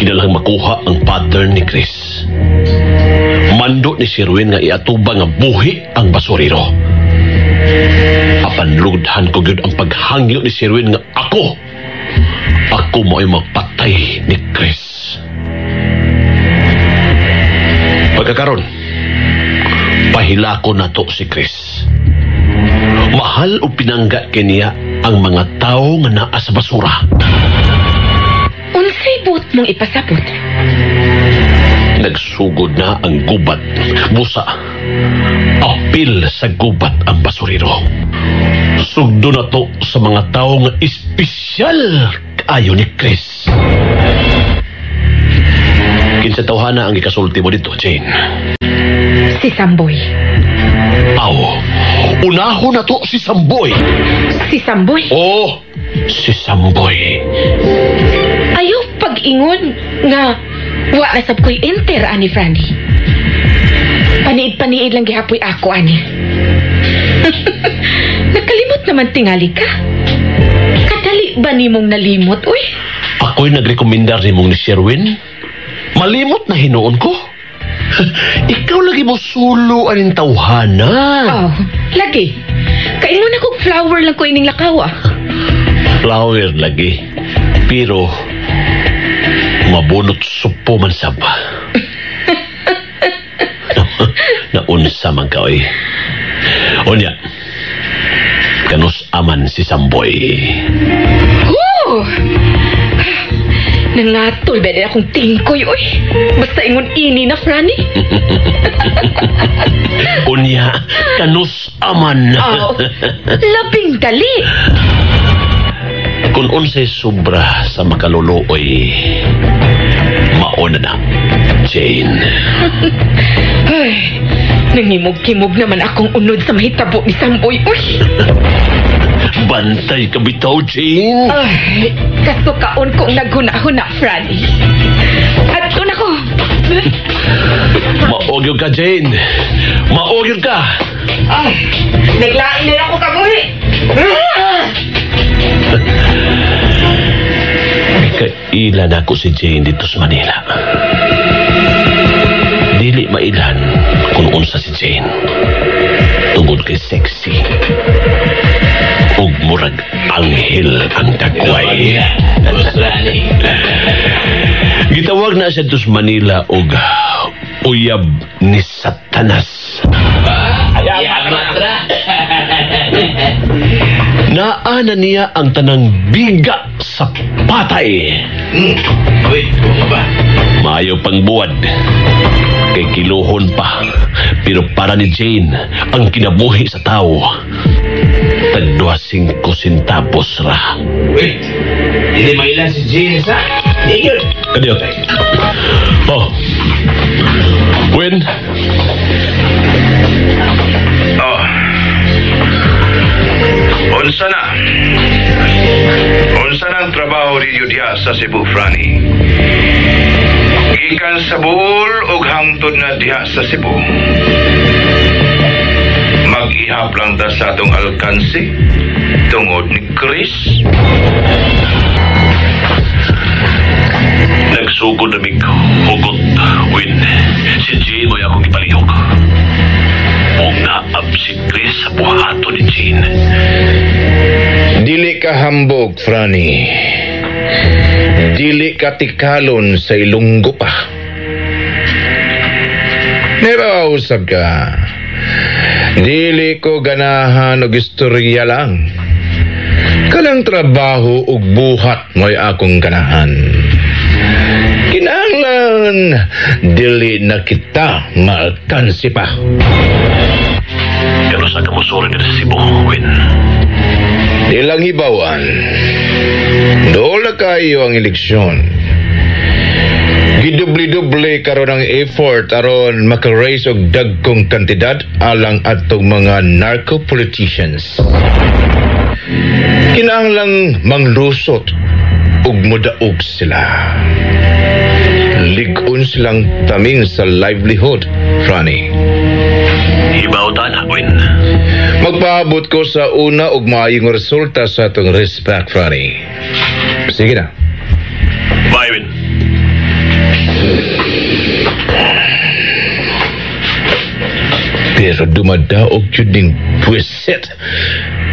kinalang makuha ang pattern ni Chris. Mando ni Sherwin nga iatubang nga buhi ang basurero. Apan lugdhan ko gyud ang paghangyo ni Sherwin nga ako mo'y magpatay ni Chris. Pagkakaron, pahilako na to si Chris. Mahal o pinangga kiniya ang mga tao nga naa sa basura. Unsay buot mong ipasabot? Nagsugod na ang gubat. Busa, apil sa gubat ang basurero. Sugdo na to sa mga tao nga espesyal kaayo ni Chris. Kinsa tawhana ang ikasulti mo dito, Jane? Si Samboy. Aw, unaho na to si Samboy. Si Samboy? Oo, si Samboy. Ayaw pag-ingon nga wa na sab ko'y enter ani Franny. Paniid-paniid lang gihapoy ako ani. Nakalimot naman tingali ka. Kadali ba nimong nalimot, uy? Ako'y nagrekomendar nimong ni Sherwin. Malimot na hinuon ko. Ikaw lagi mo sulo aning tawhana. Oh, lagi. Kaingon akong flower lang ko ining lakaw ah. Flower lagi. Pero mabunot supo man sab. Naunsa man ka, oy. Unya, kanus aman si Samboy. Oh! Nangatol ba din akong tingkoy, oy. Basta ingon ini na, Franny. Unya, kanus aman. Oh, labing dali. Kung unsay sobra sa makaluluoy, mauna na, Jane. Ay, nangimog-kimog naman akong unod sa mahitabo ni Samboy, uy. Bantay ka bitaw, Jane. Ay, kasukaon kong naghuna-huna, Franny. At na ko. Mao gyud ka, Jane. Mao gyud ka. Ah, naglain na ako kabuhi. Kaila na ako si Jane dito sa Manila. Dili mailan kung unsa si Jane. Tungod kay sexy. Ug murag anghel ang dagway. Gitawag na siya dito sa Manila og uyab ni Satanas. Naa na niya ang tanang biga sa patay. Uy, ba? Maayo pang buwad. Kay kiluhon pa. Pero para ni Jane, ang kinabuhi sa tao, tagduha 5 centavos ra. Wait, hindi mailan si Jane sa? Di yun. Kadiyo. Oh. When? Oh. Unsa na? Unsa na ang trabaho ninyo diha sa Cebu, Franny? Gikan sa Bohol og hangtod na diha sa Cebu. Mag-ihap lang ta sa atong alkansi tungod ni Chris. Nagsugod na mig hugot, Win. Si Jane mo'y akong ipalihok. O naab si Chris sa buhato ni Jane. Dili ka hambog, Franny. Dili ka tikalon sa Ilonggo pa. Nebausap ka. Dili ko ganahan og istorya lang. Kanang trabaho ug buhat mo'y akong ganahan. Kinahanglan dili na kita maalkansi pa. Pero sa kamusuri nila sa Cebu, Win. Ilang hibawan, dola kayo ang eleksyon. Gidubli-dubli karon ang effort aron maka-raise og dagkong kantidad alang atong mga narco politicians. Kinahanglang manglusot ug modaog sila. Lig-on silang taming sa livelihood, Franny. Hibaw ta na, Win. Magpaabot ko sa una og maayong resulta sa atong respect, Franny. Sige na. Bye, Win. Pero dumadaog yun ning puwisit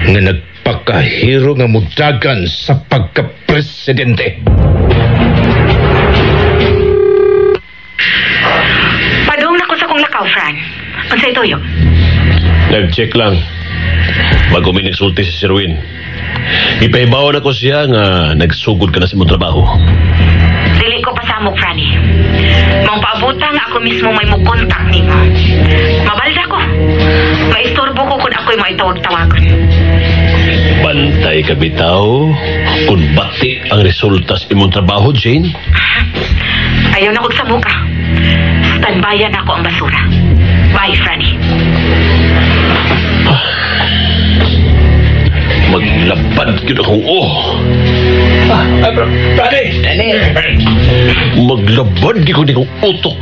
nga nagpakahiro nga mudagan sa pagka-presidente. Padung na ko sa kong lakaw, Fran. Unsay tuyo? Nag-check lang. Bago may nagsulti si Sir Win. Ipahibawan ako siya nga nagsugod ka na sa imong trabaho. Dili ko pasamok, Franny. Mangpaabuta nga ako mismo may mukontak nimo. Mabalda ko. Maistorbo ko kung ako'y maitawag-tawagon. Bantay ka bitaw. Kung bati ang resulta sa imong trabaho, Jane. Ayaw na kog samuka. Standbyan ako ang basura. Bye, Franny. Maglabad yun akong oh. Franny! Maglabad di ko ni kong utok.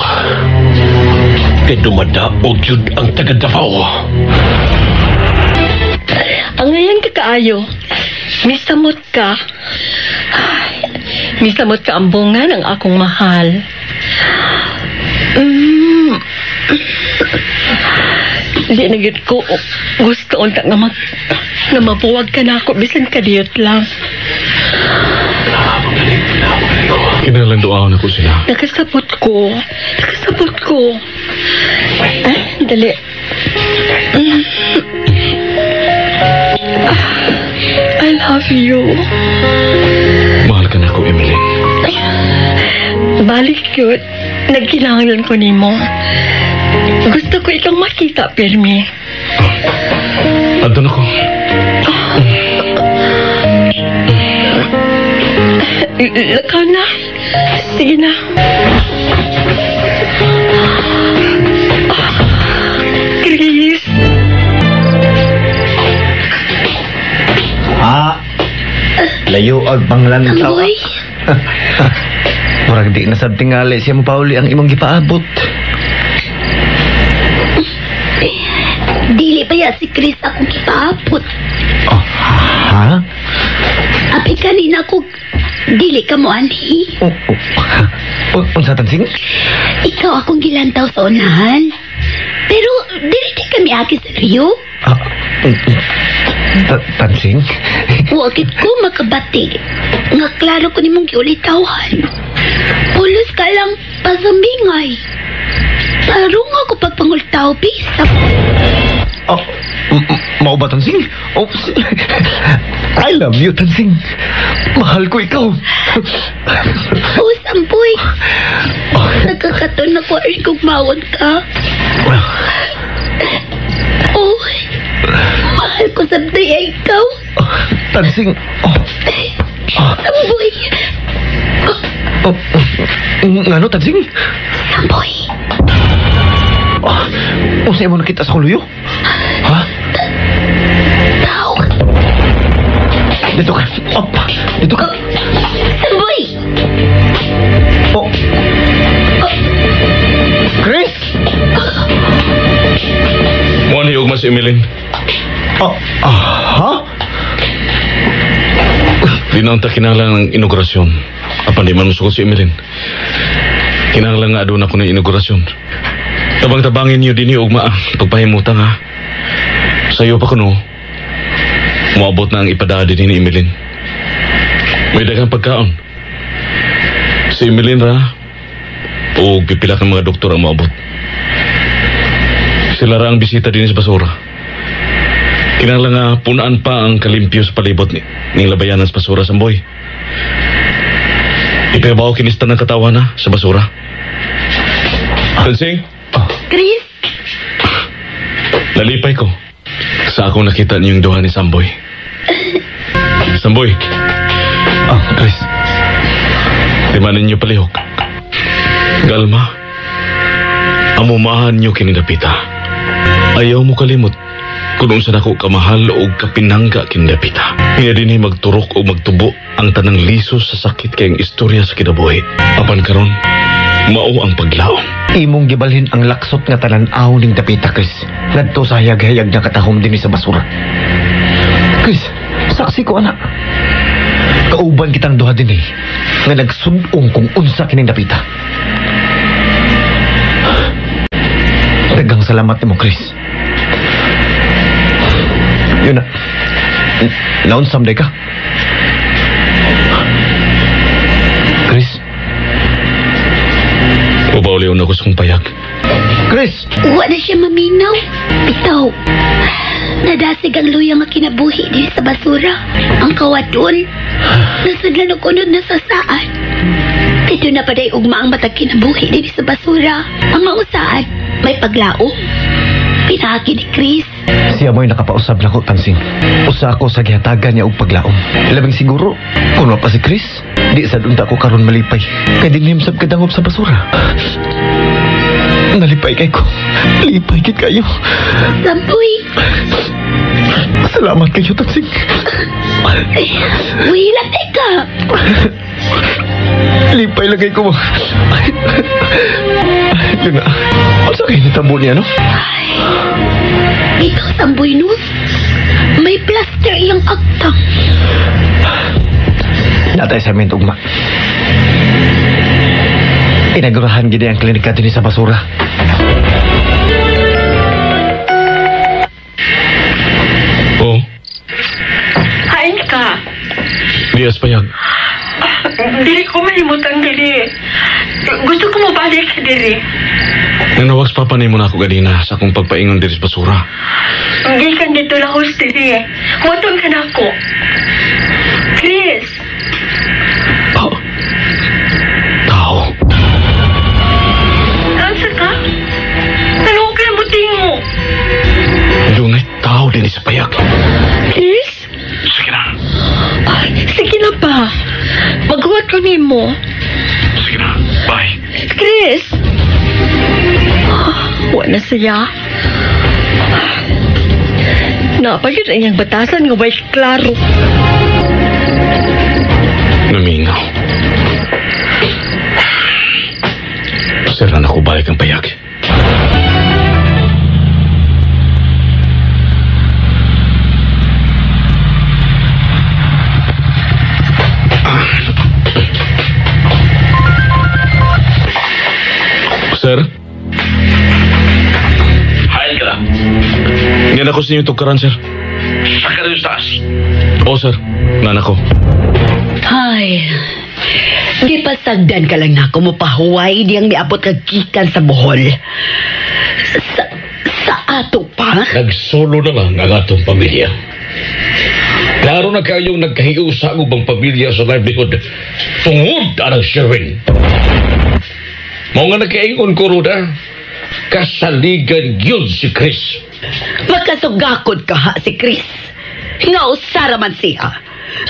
Kay dumadaog yun ang taga Davao. Ang ngayon kakaayo, misamot ka. Ay, misamot ka ang bunga ng akong mahal. Di na gyud ko gusto unta nga nga mabuwag ka na ako bisan kadiyot lang. Kinalang duaon ako sila. Nakasabot ko. Nakasabot ko. Ay, dali. I love you. Mahal ka na ako, Emily. Ay, balik yun. Nagkailangan ko nimo. Gusto ko ikaw makita, Pirmi. Andun ako. Lakaw na. Sige na. Chris. Ah, layo og panglantaw. Boy. Murag di na sab tingali siya mo pauli ang imong gipaabot. Dili pa ya si Chris akong gipaapot. Oh, ha? Abi kanina ko dili ka mo anhi. Oh, oh. Unsa Tansing? Ikaw akong gilantaw sa unahan. Pero dili di kami aki sa Rio. Ah, Tansing? Wakit ko makabati. Nga klaro ko nimong giulitawhan. Pulos ka lang pasambingay. Tarong ako pagpangultaw, bisa. Oh, mao ba, Tansing? Oops. I love you, Tansing. Mahal ko ikaw. Oh, Samboy. Nagkakaton na ko ay kung mawag ka. Oh, mahal ko sabday ay ikaw. Tansing. Oh. Samboy. Oh, ngano, Tansing? Samboy. Oh, unsa imo nakita sa akong luyo? Ha? Tao. Dito ka. Oh, dito ka. Samboy! Oh. Chris! Mo ni ugma si Emilin. Oh, ha? Di na unta kinahanglan ng inaugurasyon. Apan di man musuko si Emilin. Kinahanglan nga aduna ko ng inaugurasyon. Tabang-tabangin niyo dinhi ugma pagpahimutan ha. Sayo pa kuno. Moabot na ang ipadala din ni Emilin. May daghang pagkaon. Si Emilin ra o pipila kang mga doktor ang moabot. Sila ra ang bisita din sa basura. Kinahanglan nga punaan pa ang kalimpyo sa palibot ni ning labayanan sa basura, Samboy. Ipabaw kinista ng katawan na sa basura. Tansing, Chris? Nalipay ko sa akong nakita niyong duha ni Samboy. Samboy. Ah, Chris. Di man ninyo palihok. Galma, amumahan niyo kinidapita. Ayaw mo kalimot kung unsa nako kamahal o kapinangga kinidapita. Nga dinhi magturok o magtubo ang tanang liso sa sakit kayong istorya sa kinabuhi. Apan karon, mao ang paglaom. Imong gibalhin ang laksot nga talan-aw ning dapita, Chris. Ngadto sa hayag-hayag nga katahom dinhi sa basura. Chris, saksi ko ana. Kauban kitang duha dinhi nga nagsudong kung unsa kining dapita. Daghang salamat nimo, Chris. Yun na. Naunsam day ka. Chris? Ubawliw na ko sa kong payag. Chris! Wa na siya maminaw. Bitaw. Nadasig ang luya nga kinabuhi din sa basura. Ang kawadon. Nasudlan og unod na sasaan. Dito na paday ugma ang matag kinabuhi din sa basura. Ang mausaan, may paglaom. Pinaki ni Chris. Siya mo'y nakapausab nako, Tansing. Usa ako sa gihatagan niya og paglaom. Labing siguro, kung wa pa si Chris, di sad unta ko karon malipay. Kay dinhim sab kadangop sa basura. Nalipay kay ko. Lipay kit kayo. Samboy. Salamat kayo, Tansing. Ay, wala teka. Lipay lagay ko mo. Yun na. Unsa kay nitabo niya, no? Ikaw, Samboy, no? May plaster iyang agtang. Natay sa amin, ugma. Inagurahan gid ang klinika dinhi sa basura. Oh, Hain ka. Dias payag. Dili ko malimutang dili. Gusto ko mabalik sa diri. Nanawag sa papa nimo na ako ganina sa akong pagpaingon diri sa basura. Gikan dito lahos diri. Huwaton ka na ako. Chris! Oh. Tao. Asa ka? Ano ko kaya buting mo? Dunay tao din sa payag. Chris? Sige na. Ay, sige na pa. Maghuwat ko nimo. Sige na. Bye. Chris! Wala siya. Napagod ang iyang batasan nga way klaro. Namingaw. Sir na ako balik ang payag. Nako sa inyong tukaran, sir. Saka rin sa taas. Oo, sir. Nana ko. Ay, di pasagdan ka lang na ako mopahuway diyang miabot kag gikan sa Bohol. Sa ato pa? Nagsolo na lang ang atong pamilya. Klaro na kayong nagkahiusa ang ubang pamilya sa livelihood tungod anang Sherwin. Mao nga nagkaingon ko, Roda, kasaligan yun si Chris. Makasugakod ka ha si Chris. Nga usara man siya.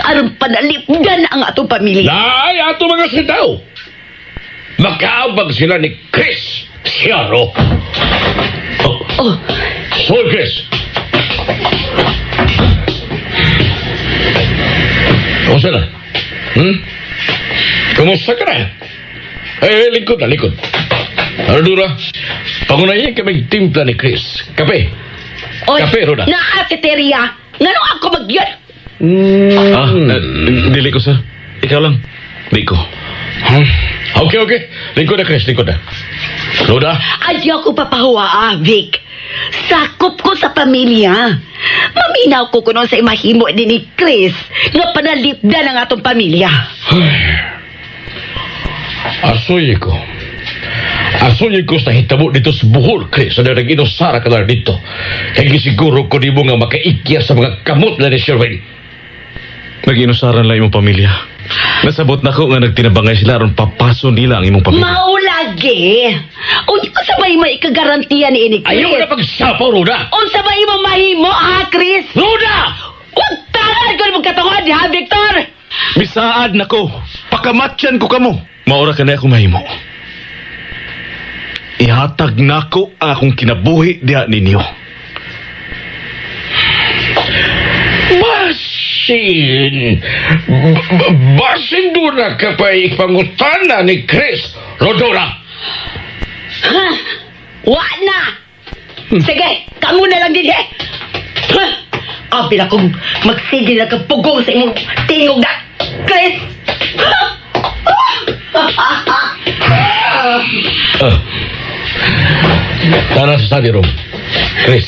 Aron panalipdan ang atong pamilya. Naay ato mga sitaw. Makaabag sila ni Chris Siaro. Oh. Oh. So, Chris. Kumusta na? Kumusta ka na? Eh, lingkod na, lingkod. Ano, Dura? Pangunayin kami timpla ni Chris. Kape. Oy, kape, Roda. Naa si Teria. Ngano ako magyan? Dili ko, sir. Ikaw lang. Di ko. Okay, okay. Lingkod na, Chris. Lingkod na. Roda? Ayaw ko papahuwa, Vic. Sakop ko sa pamilya. Maminaw ko kuno sa imahimo din ni Chris nga panalipdan ang atong pamilya. Asuy ko. Asuy ko sa hitabo dito sa Bohol, Chris. Sa nag-inusara ka na dito. Kaya gisiguro ko di mo nga makaikya sa mga kamot na ni Sherwin. Nag-inusaran lang imong pamilya. Nasabot na ko nga nagtinabangay sila aron papaso nila ang imong pamilya. Maulagi! Unsa sa may may ikagarantiya ni ini, Chris? Ayaw na pagsapaw, Roda! Unsa ba imo mahimo, ha, Chris? Roda! Huwag tangan ko na magkatungod, ha, Victor? Misaad na ko. Pakamatyan ko kamo. Maura ka na ako mahimo. Ihatag nako ang akong kinabuhi diha ninyo. Basin! Basin doon na ka pa ipangutana ni Chris Rodora! Ha? Wa na! Sige, kamo na lang din, eh! Ha? Abi na kong magsige na kang pugong sa imong tingog na, Chris! Tara sa study room. Chris,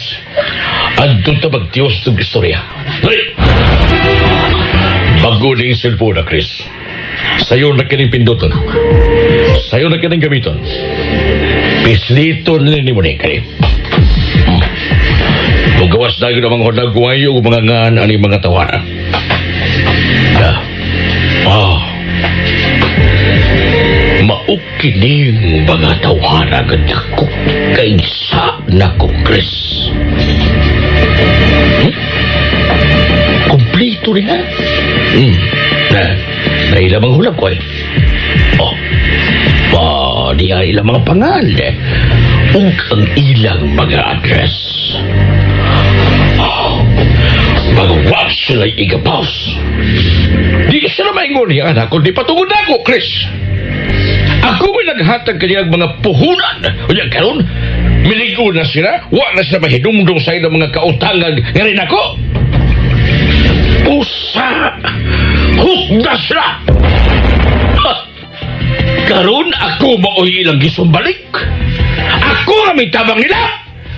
andun ta magtiyos ng istorya. Dali! Bago na yung cellphone na, Chris. Sa'yo na kining pinduton. Sa'yo na kining gamiton. Pislito na ni mo ni, kani. Mugawas na yun ang mga hodagwayo o mga ngan ani mga tawana. Maukining mga tawana ganda ko kaysa nako, Chris. Kumplito rin, ha? Na ilang mga hulab ko, eh. Oh. Pa, di ay ilang mga pangal, eh. Ug ang ilang mga address. Oh, magwag sila igapaws. Di sila maingon niya, anak, kundi patungod ako, Chris. Ako may naghatag kanilang mga puhunan. Unya, karon, miligo na sila, wa na sila mahidumdum sa ilang mga kautangan nga rin ako. Usa! Hukda sila! Ha! Karon, ako maoy ilang gisumbalik. Ako nga may tabang nila.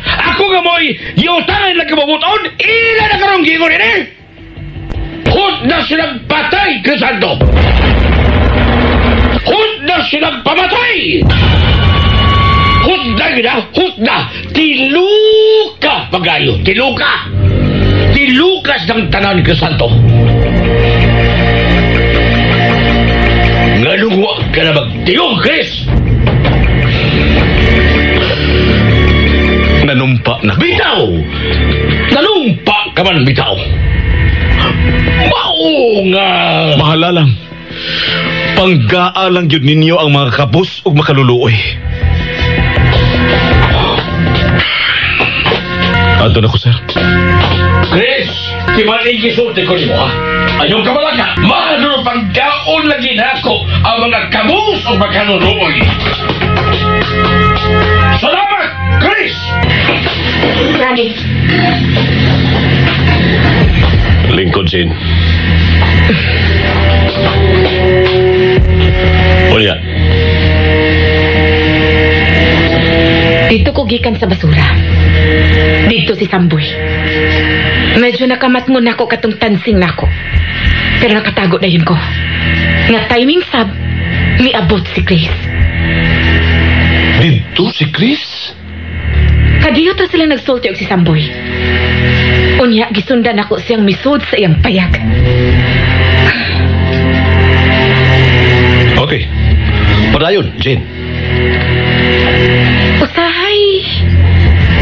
Ako nga mo'y giutangan nila kababuton. Ila na karong gingon nila. Hukda silang patay, Crisanto. Hukda silang pamatay! Hukda gina, hukda! Tiluka, pagayo, tiluka! Tilukas ng tanan, Crisanto. Nganong wa ka na magtilong, Chris? Nanumpa na ko. Bitaw! Nanumpa ka man, bitaw! Mao nga! Mahala lang. Panggaa lang yun ninyo ang mga kabus ug makaluluoy. Adto na ko, sir. Chris, di man igisulti ko nimo, ha? Ayaw ka malaka. Mahalo panggaon lagi nako ang mga kabus ug makaluluoy. Salamat, Chris! Lagi. Lingkod, Sin. Unya. Dito ko gikan sa basura. Dito si Samboy. Medyo nakamatngon nako katong tansing nako. Pero nakatago na yun ko. Nga timing sab, miabot si Chris. Dito si Chris? Kadiyo ta sila nagsulti og si Samboy. Unya, gisundan ako siyang misud sa iyang payag. Okay. Padayon, Jane. Usahay,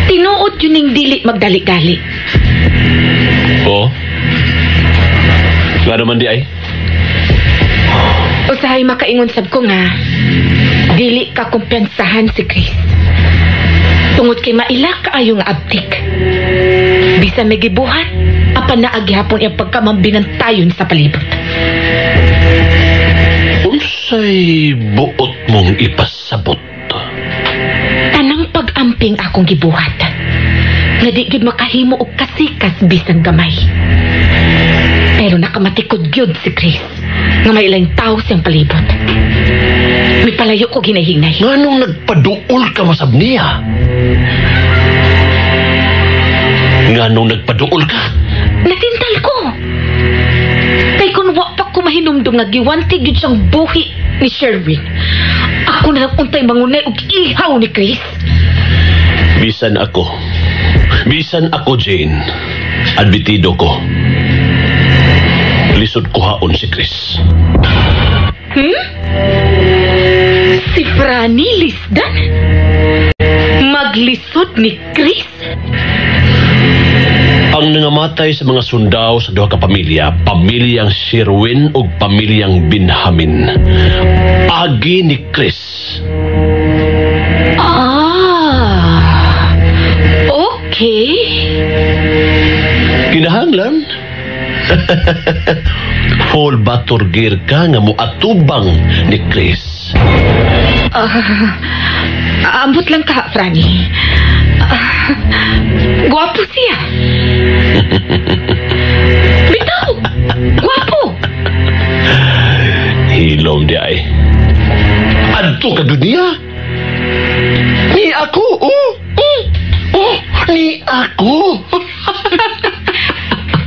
tinuod yun ning dili magdali-dali. Oo. Nga naman di ay? Usahay makaingon sab ko nga, dili ka kumpiyansahan si Chris. Tungod kay maila kaayo nga abtik. Bisan may gibuhat, apan naagihapon iyang pagkamambinantayon sa palibot. Unsay buot mong ipasabot? Tanang pag-amping akong gibuhat. Nga di gid makahimo og kasikas bisan gamay. Pero nakamatikod gyud si Chris nga may ilang tao siyang palibot. Mipalayo ko ginahinay. Nganong nagpaduol ka masab niya? Nganong nagpaduol ka? Natintal ko. Kay kun wa pa ko mahinumdum nga giwanti gyud siyang buhi ni Sherwin. Ako na lang untay mangunay og ihaw ni Chris. Bisan ako. Bisan ako, Jane. Admitido ko. Lisod kuhaon si Chris. Hmm? Si Franny Lisdan? Maglisod ni Chris? Ang nangamatay sa mga sundao sa duha ka pamilya, pamilyang Sherwin ug pamilyang Benjamin. Agi ni Chris. Ah. Okay. Kinahanglan. Full bator gear ka nga moatubang ni Chris. Ambot lang ka, Franny. Gwapo siya. Bitaw! Gwapo! Hilom di ay. Adto ka dunia. Ni ako, oh. Oh, ni ako.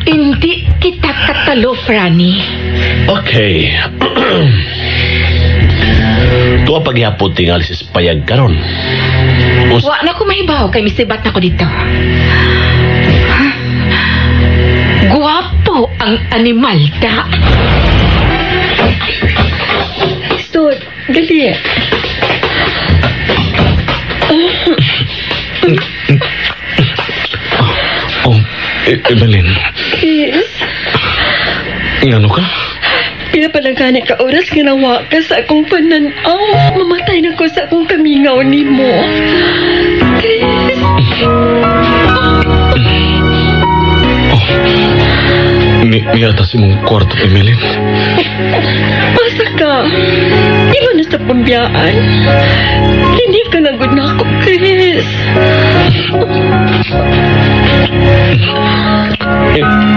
Hindi kita katalo, Franny. Okay. Tuwa paghihapon tingali sa payag karon. Wa na ko mahibaw kay misibat na ko dito. Guwapo ang animal ta. Stud, gali. Oh, Evelyn. Yes. Ngano ka? Pila pa lang gani ka oras nga nawa ka sa akong pananaw. Mamatay na ko sa akong kamingaw nimo. Chris. Oh. Niata sa imong kwarto, Emelyn. Basta ka. Di ba na sa pambiyaan? Hindi ka lang gud na ako, Chris.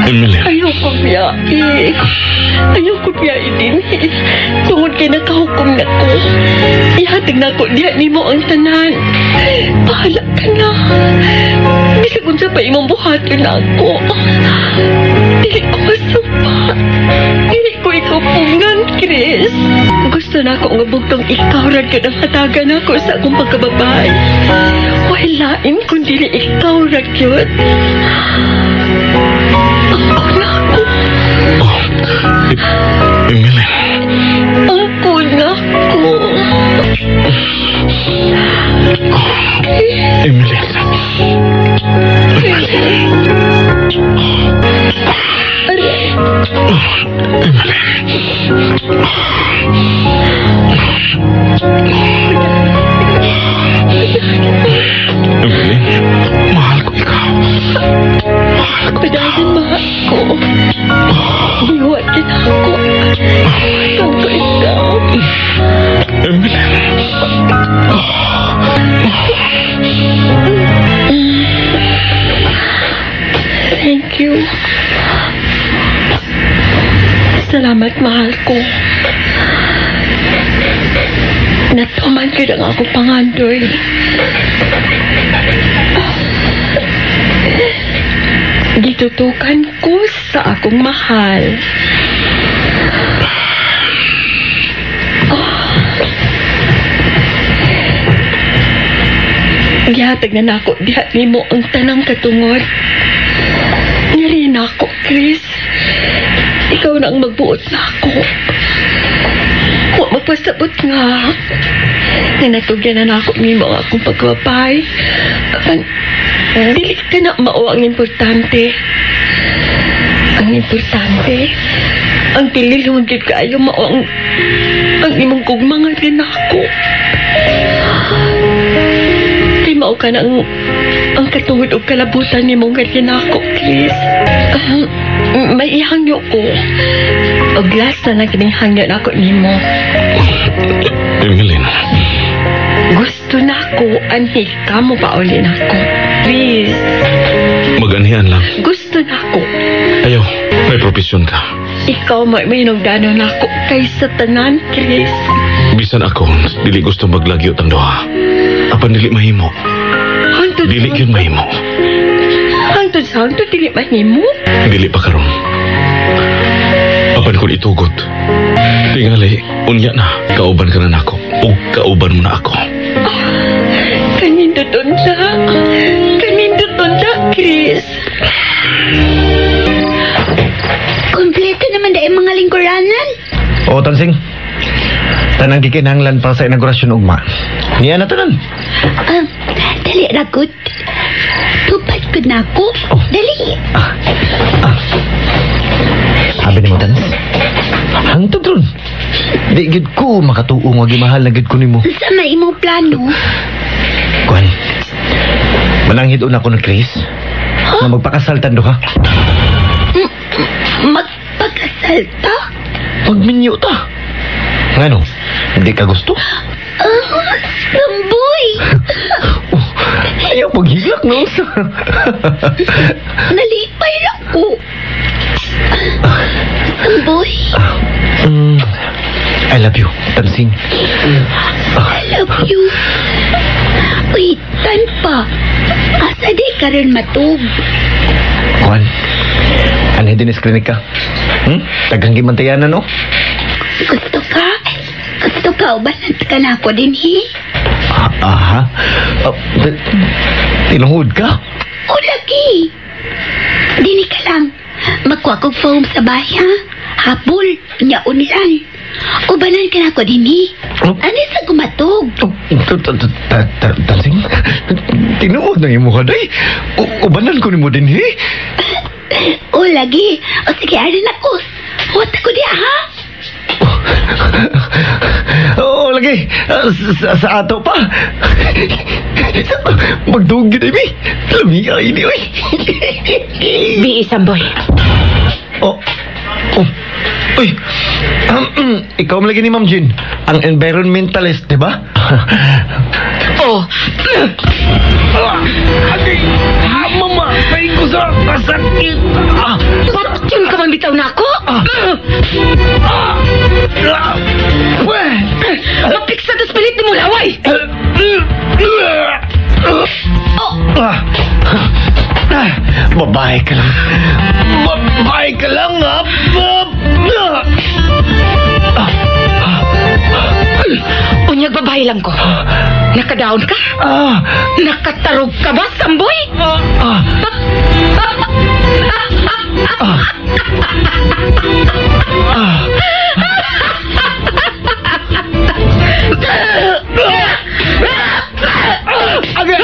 Emelyn. Ayoko biyae. Ayoko biyae din. Tungod kay nakahukom na ko. Ihatag na ko diha nimo ang tanan. Bahala ka na. Bisag unsa pa imong buhaton na ako. Dili ko masumpa. Dili ko ikaw pungan, Chris. Gusto na ako nga bugtong ikaw ra gyud ang hatagan ako sa akong pagkababae. Wala lain kung dili ikaw ra gyud. Ako na ako. Oh, Emelyn. Ako na ako. Oh, Emelyn. Emelyn. Emelyn, mahal ko ikaw. Mahal ko ikaw. Padayon, mahal ko. Iwan kita ako. Tanto ikaw. Emelyn. Thank you. Salamat, mahal ko. Natuman gyud ang akong pangandoy. Gitutukan ko sa akong mahal. Oh. Gihatag na nako diha nimo ang tanang katungod. Ngari nako, Chris. Ikaw na ang magbuot nako. Wa magpasabot nga. Nga natugyan na nako nimo ang akong pagkababay. Apan, dili ka na mao ang importante. Ang importante, ang tililhon gid kaayo mao ang imong gugma nga rin ako. Kay mao ka na ang katungod og kalabutan nimo nga rin ako, Chris. May ihangyo ko. Og last na lang kining hangyo nako nimo. Emeline. Gusto na ko, anhi ka mo pauli na ako. Please. Maganhian lang. Gusto na ko. Ayaw, may profesyon ka. Ikaw may hinugdanon na ako kaysa tanan, Chris. Bisan ako, dili gusto maglagyo tang duha. Apan dili mahimo. Hangtod Dili gyud mahimo. Hangtod sa hangtod dili mahimo. Dili pa karon. Apan kung itugot. Tingali, unya na. Kauban ka na nako. O kauban mo na ako. Kanindot unta. Kanindot unta, Chris. Kompleto naman dahil mga lingkuranan. Oo, Tansing. Tanang gikinahanglan para sa inaugurasyon ugma. Niya na tanan. Dali, Ragot. Tupad ko na ako. Oh. Dali. Sabi ni mo, Tans. Hangtod ron. Di gid ko makatuo nga gimahal na gid ko nimo. Sa may imong plano. Kuan. Mananghid una ko ni Chris. Nga magpakasal tan duha. Magpakasal ta? Magminyo ta. Ngano? Hindi ka gusto? Samboy! Oh, ayaw paghilak no. Nalipay lang ko. Samboy, I love you, Tansing. I love you. Uy, tan pa. Asa di ka rin matug? Kuan. Ano din is clinic ka? Tagang gimantayanan no? Gusto ka? Gusto ka ubanan ka na ako din, he? Aha. Tinuhod ka? O, lagi. Dini ka lang. Magkuha kog foam sa bahay, ha? Habol, nya unlan. Ubanan ka na ako din, he? Oh. Ano sa gumatog? Tansing? Tinuod na imo ka, day. Ubanan ko nimo din, he? O, lagi. O, sige, arin ako. Huwat ako di, ha? Oo, lagi. Sa ato pa. Magduog yun, Amy. Lami ka, ini, oy. Bi, Samboy. Oh. Oh. Uy. Ikaw man lagi ni Ma'am Jean. Ang environmentalist, di ba? Oh. Agay! Mama! Kay ko sa kasakit! Patyon ka man bitaw na ako? Mapiksa tas pilit ni mo laway! Oh. Babae ka lang. Babae ka lang, ha? Unyag babae lang ko. Nakadown ka? Nakatarog ka ba, Samboy? Agay!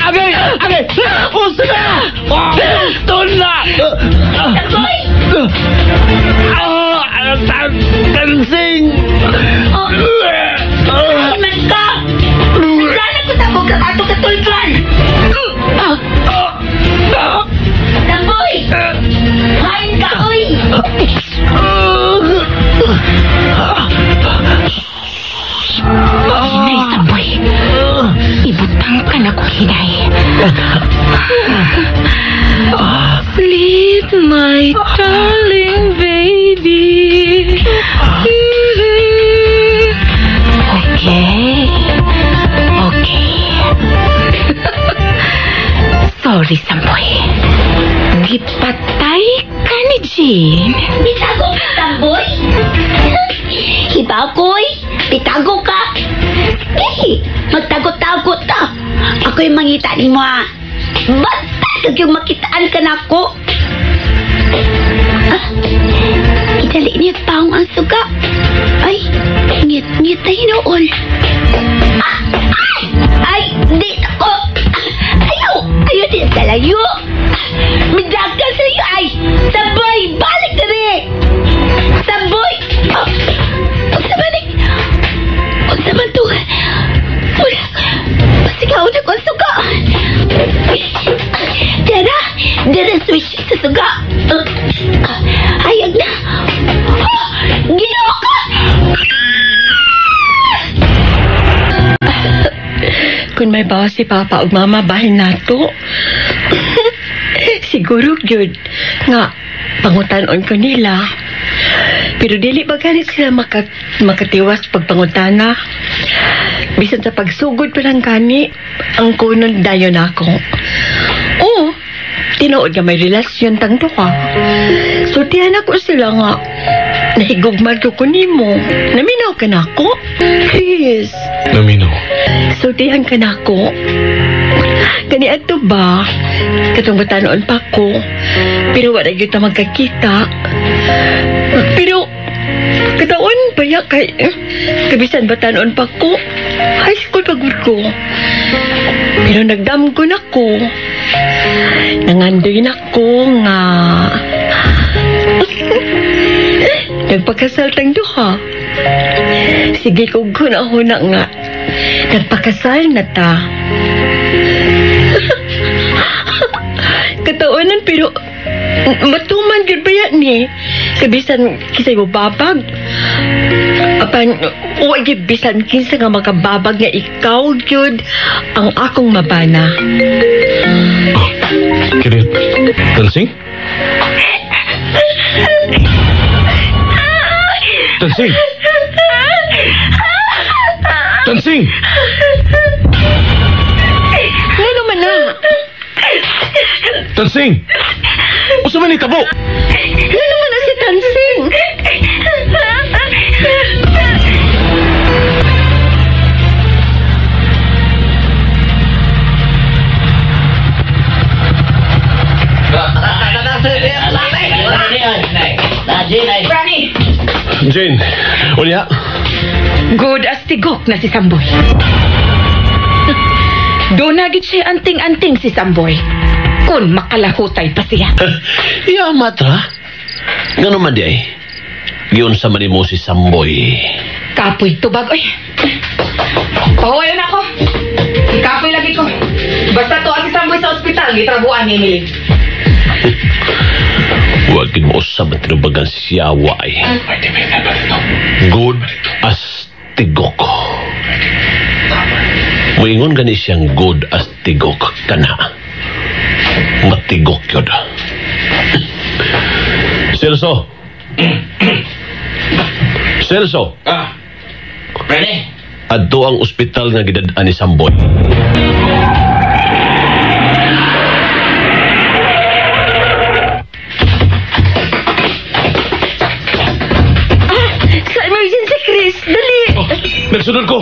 Agay! Agay! Uso na! Uso na! Samboy! Tansing! Ay, man ka! Sana ko tabog ang ato katulpan! Samboy! Kain ka, oy! Hinay, Samboy. Ibutang ka na ko, hinay. Sleep, my darling baby. Okay. Okay. Sorry. Sorry, Samboy. Gipatay ka ni Jane. Bitago ka, Samboy. Hibakoy, bitago ka. Sige, magtago-tago ta. Ako'y mangita ni mo, ha. Basta kag yung makitaan ka na ako. Ah, idali niya paong ang suga. Ay, ngit-ngit na hinuol. Ah, ay, ay, di ako. Ayaw, ayaw din sa layo. Midagan sa layo, ay. Samboy, balik na rin. Samboy. Oh, unsa man ni? Unsa man to? Wala. Pasigaw na ko ang suga. Dara, dara switch sa suga. Hayag na. Oh, Ginoo ka! Kung may bawas si Papa ug Mama bahin nato. Siguro gyud nga pangutanon ko nila. Pero dili ba ganit sila makatiwas pagpangutana? Bisan sa pagsugod pa lang gani, ang kunon dayon ako. Oo, tinuod nga may relasyon tang duha. So tiyan ako sila nga nahigugma ko nimo. Naminaw ka na ako? Chris. Naminaw. So tiyan ka na ako. Kani ato ba? Katong batanon pa ko. Pero wala gyud ta magkakita. Pero kataon ba ya kay kabisan batanon pa ko. High school pa gud ko. Pero nagdamgo na ko. Nangandoy na ko nga nagpakasal tang duha. Sige ko huna-huna nga nagpakasal na ta. Kataonan pero matuman gyud ba yan ni? Kabisan kisay mo babag. Apan uwa gyud bisan kinsa nga makababag nga ikaw gyud ang akong mabana. Oh, Kirit, Tansing? Tansing! Tansing! Ano naman na? Tansing! Usa man itabo? Ano naman na si Tansing? Rani! Jane, unya? Good as tigok na si Samboy. Doon na gid siya anting-anting si Samboy. Kung makalahutay pa siya. Iya, matra. Gano'n man di ay. Giyon sa man mo si Samboy. Kapoy tubag, oy. Pahuwayo na ako. Kapoy lagi ko. Basta to si Samboy sa ospital, gitrabuan ni Emily. Huwag mo usab ang tinubagan siyawa ay. Good as tigok. Muingon gani siyang good as tigok kana. Matigok yun. Celso. Celso. Ah. Ready? Adto ang ospital nga gidad-an ni Samboy. Ah, sa emergency, Chris. Dali. Oh, nagsunod ko.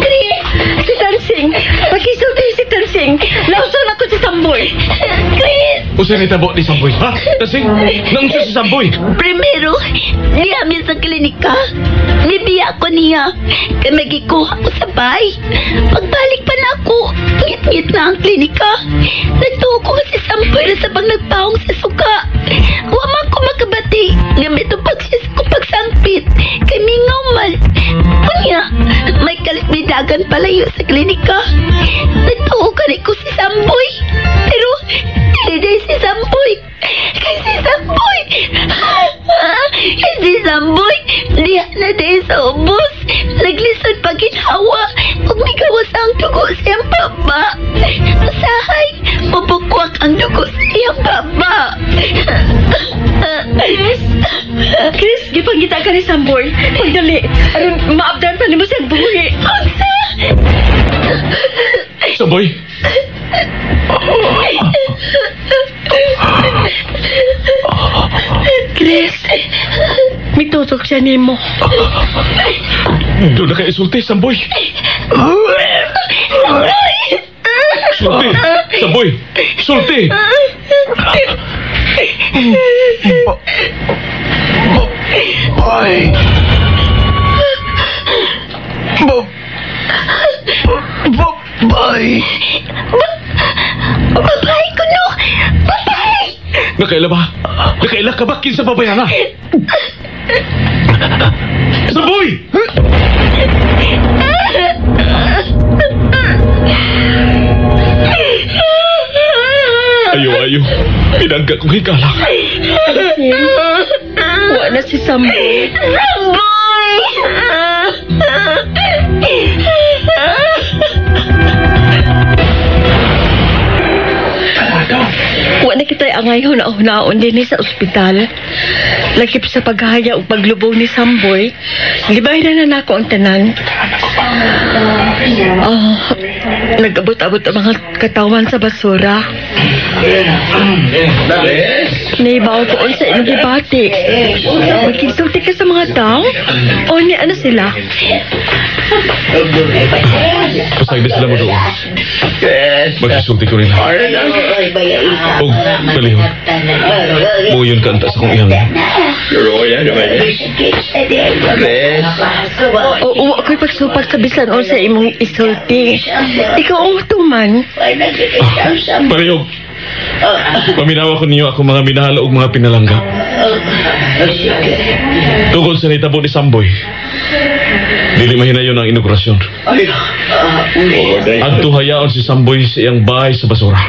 Chris, si Tansing. Pakisulti si Tansing. Lauson ako si Samboy. Chris! Usa ni tabo ni Samboy, ha? Tansing, naunsa si Samboy? Primero, niya sa klinika. Nibiya ko niya. Kaya magikuha ko sa bay. Pagbalik pa na ako, ngit-ngit na ang klinika. Nagtuo ko si Samboy na sabang nagpahong sa suka. Wa man ko makabati. Gamit ang pagsis ko pagsangpit. Kay mingaw man. Unya, may kalikmidagan palayo sa klinika. Nagtuo ka ko si Samboy. Pero, dili si Samboy. Kay si Samboy. Si Samboy, diha na din sa ubos. Naglisod pag ginhawa. Ug migawas ang dugo sa iyang baba. Usahay, mabukwak ang dugo sa iyang baba. Chris? Chris, gipangita ka ni Samboy. Pagdali, aron maabdan pa nimo siyang buhi. Samboy? Chris, mitusok siya nimo. Doon na kayo isulti, Samboy. Sulti, Samboy. Sulti. Bye. Bye. Babae ko no! Babae! Nakaila ba? Nakaila ka ba? Kinsa babayana? Samboy! Ayo, ayo. Pinangga kong higala. Alsin, wa na si Samboy. Samboy! Wa na kita'y angay huna-hunaon din sa ospital. Lakip sa paghaya o paglubong ni Samboy, gibay na nako ang tanan. Oh, nag-abot-abot ang mga katawan sa basura. Naibaw ko sa inyong gibati. Magkisulti ka sa mga tao? O ni ano sila? Pasag na sila mo doon. Magkisulti ko rin. Og, palihog. Muyon ka anta sa kong iyang. Oo, ako'y pagsupak sa bisan o sa imong isulti. Ikaw ang tuman. Palihog. Paminawa ko ninyo ako mga minahal og mga pinalangga. Tungkol sa nitabo ni Samboy, dili mahinayon ang inaugurasyon. Adto hayaon si Samboy sa iyang bahay sa basura.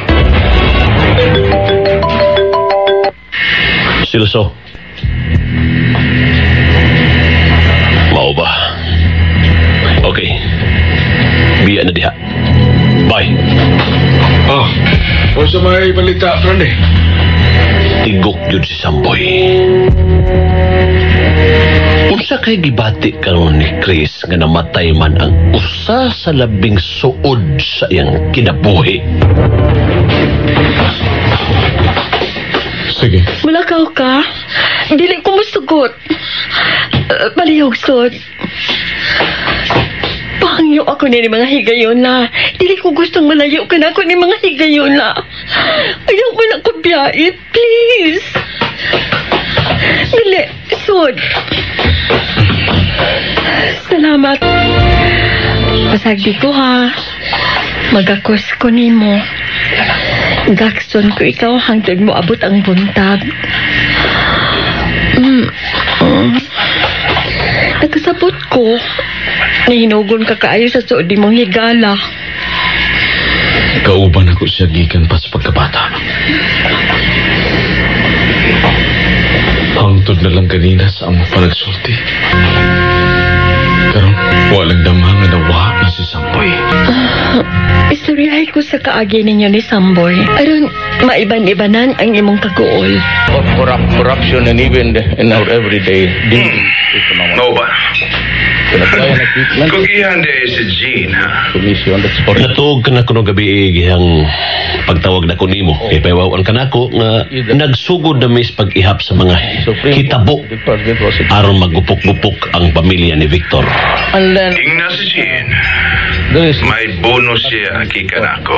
Siloso. Mao ba? Okay. Biya na diha. Bye. Ah, o sa may balita, Franny? Tigok yun si Samboy. Unsa kay gibati karon ni Chris nga namatay man ang usa sa labing suod sa iyang kinabuhi? Sige. Mulakaw ka? Dili ko musugot. Palihog sod. Pangyo ako ni mga higayon na. Dili ko gustong malayo ka na ako ni mga higayon na. Ayaw mo na ko biyait, please. Dili, sod. Salamat. Pasagdi ko ha. Magakos ko nimo. Gakson ko ikaw hangtod mo abot ang buntag. Nagkasabot ko. Nahinugon ka kaayo sa suod ni mong higala. Kauban ako siya gikan pa sa pagkabata. Hangtod na lang kanina sa among panagsulti. Karon, walang dama nga nawa na si Samboy. Istoryahe ko sa kaagi ninyo ni Samboy. Aron, maiban-ibanan ang imong kaguol. Of corruption and even in our everyday dealings. No ba? Kung ihanda si Jean, ha? Natuog ka na kuno gabi gihang pagtawag na ko nimo. Kay pahiwawan ka nako nga nagsugod na mis pag-ihap sa mga hitabo aron magupok-gupok ang pamilya ni Victor. Ingna si Jean. May bonus siya gikan nako.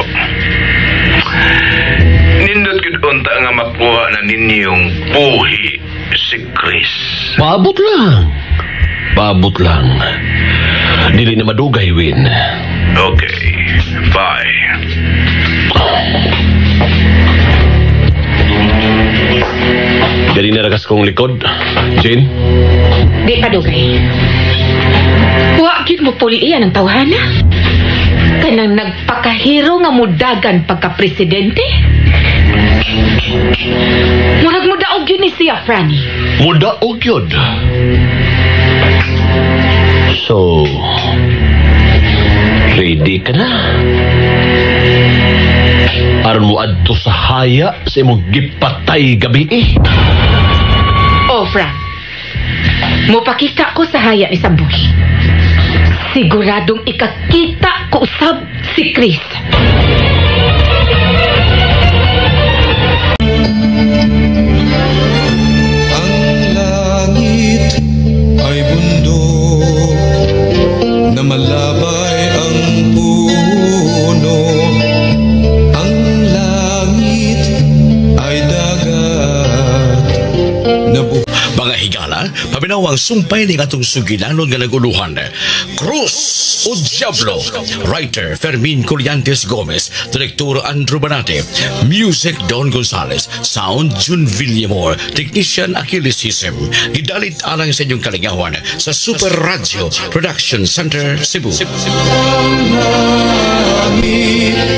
Nindot gud unta nga makuha na ninyong buhi si Chris. Paabot lang. Paabot lang. Dili na madugay, Win. Okay. Bye. Dili na ragas kong likod, Jane. Di pa dugay. Wa gyud mo pulian ang tawhana. Kanang nagpakahiro nga mudagan pagka-presidente. Murag mudaog yun ni siya, Franny. Mudaog yun. So, ready ka na? Aron mo adto sa haya sa imong gipatay gabi eh. Oh, Fran. Mupakita ko sa haya ni Samboy. Siguradong ikakita ko usab si Chris. Ang Higala, paminaw ang sumpay ning atong sugilanon nga naguluhan. Krus o Diablo. Writer Fermin Collantes Gomez, Director Andrew Banate, Music Don Gonzales, Sound Jun Villamor, Technician Achilles Hisem. Gidalit alang sa inyong kalingawan sa Super Radio Production Center, Cebu. Langit.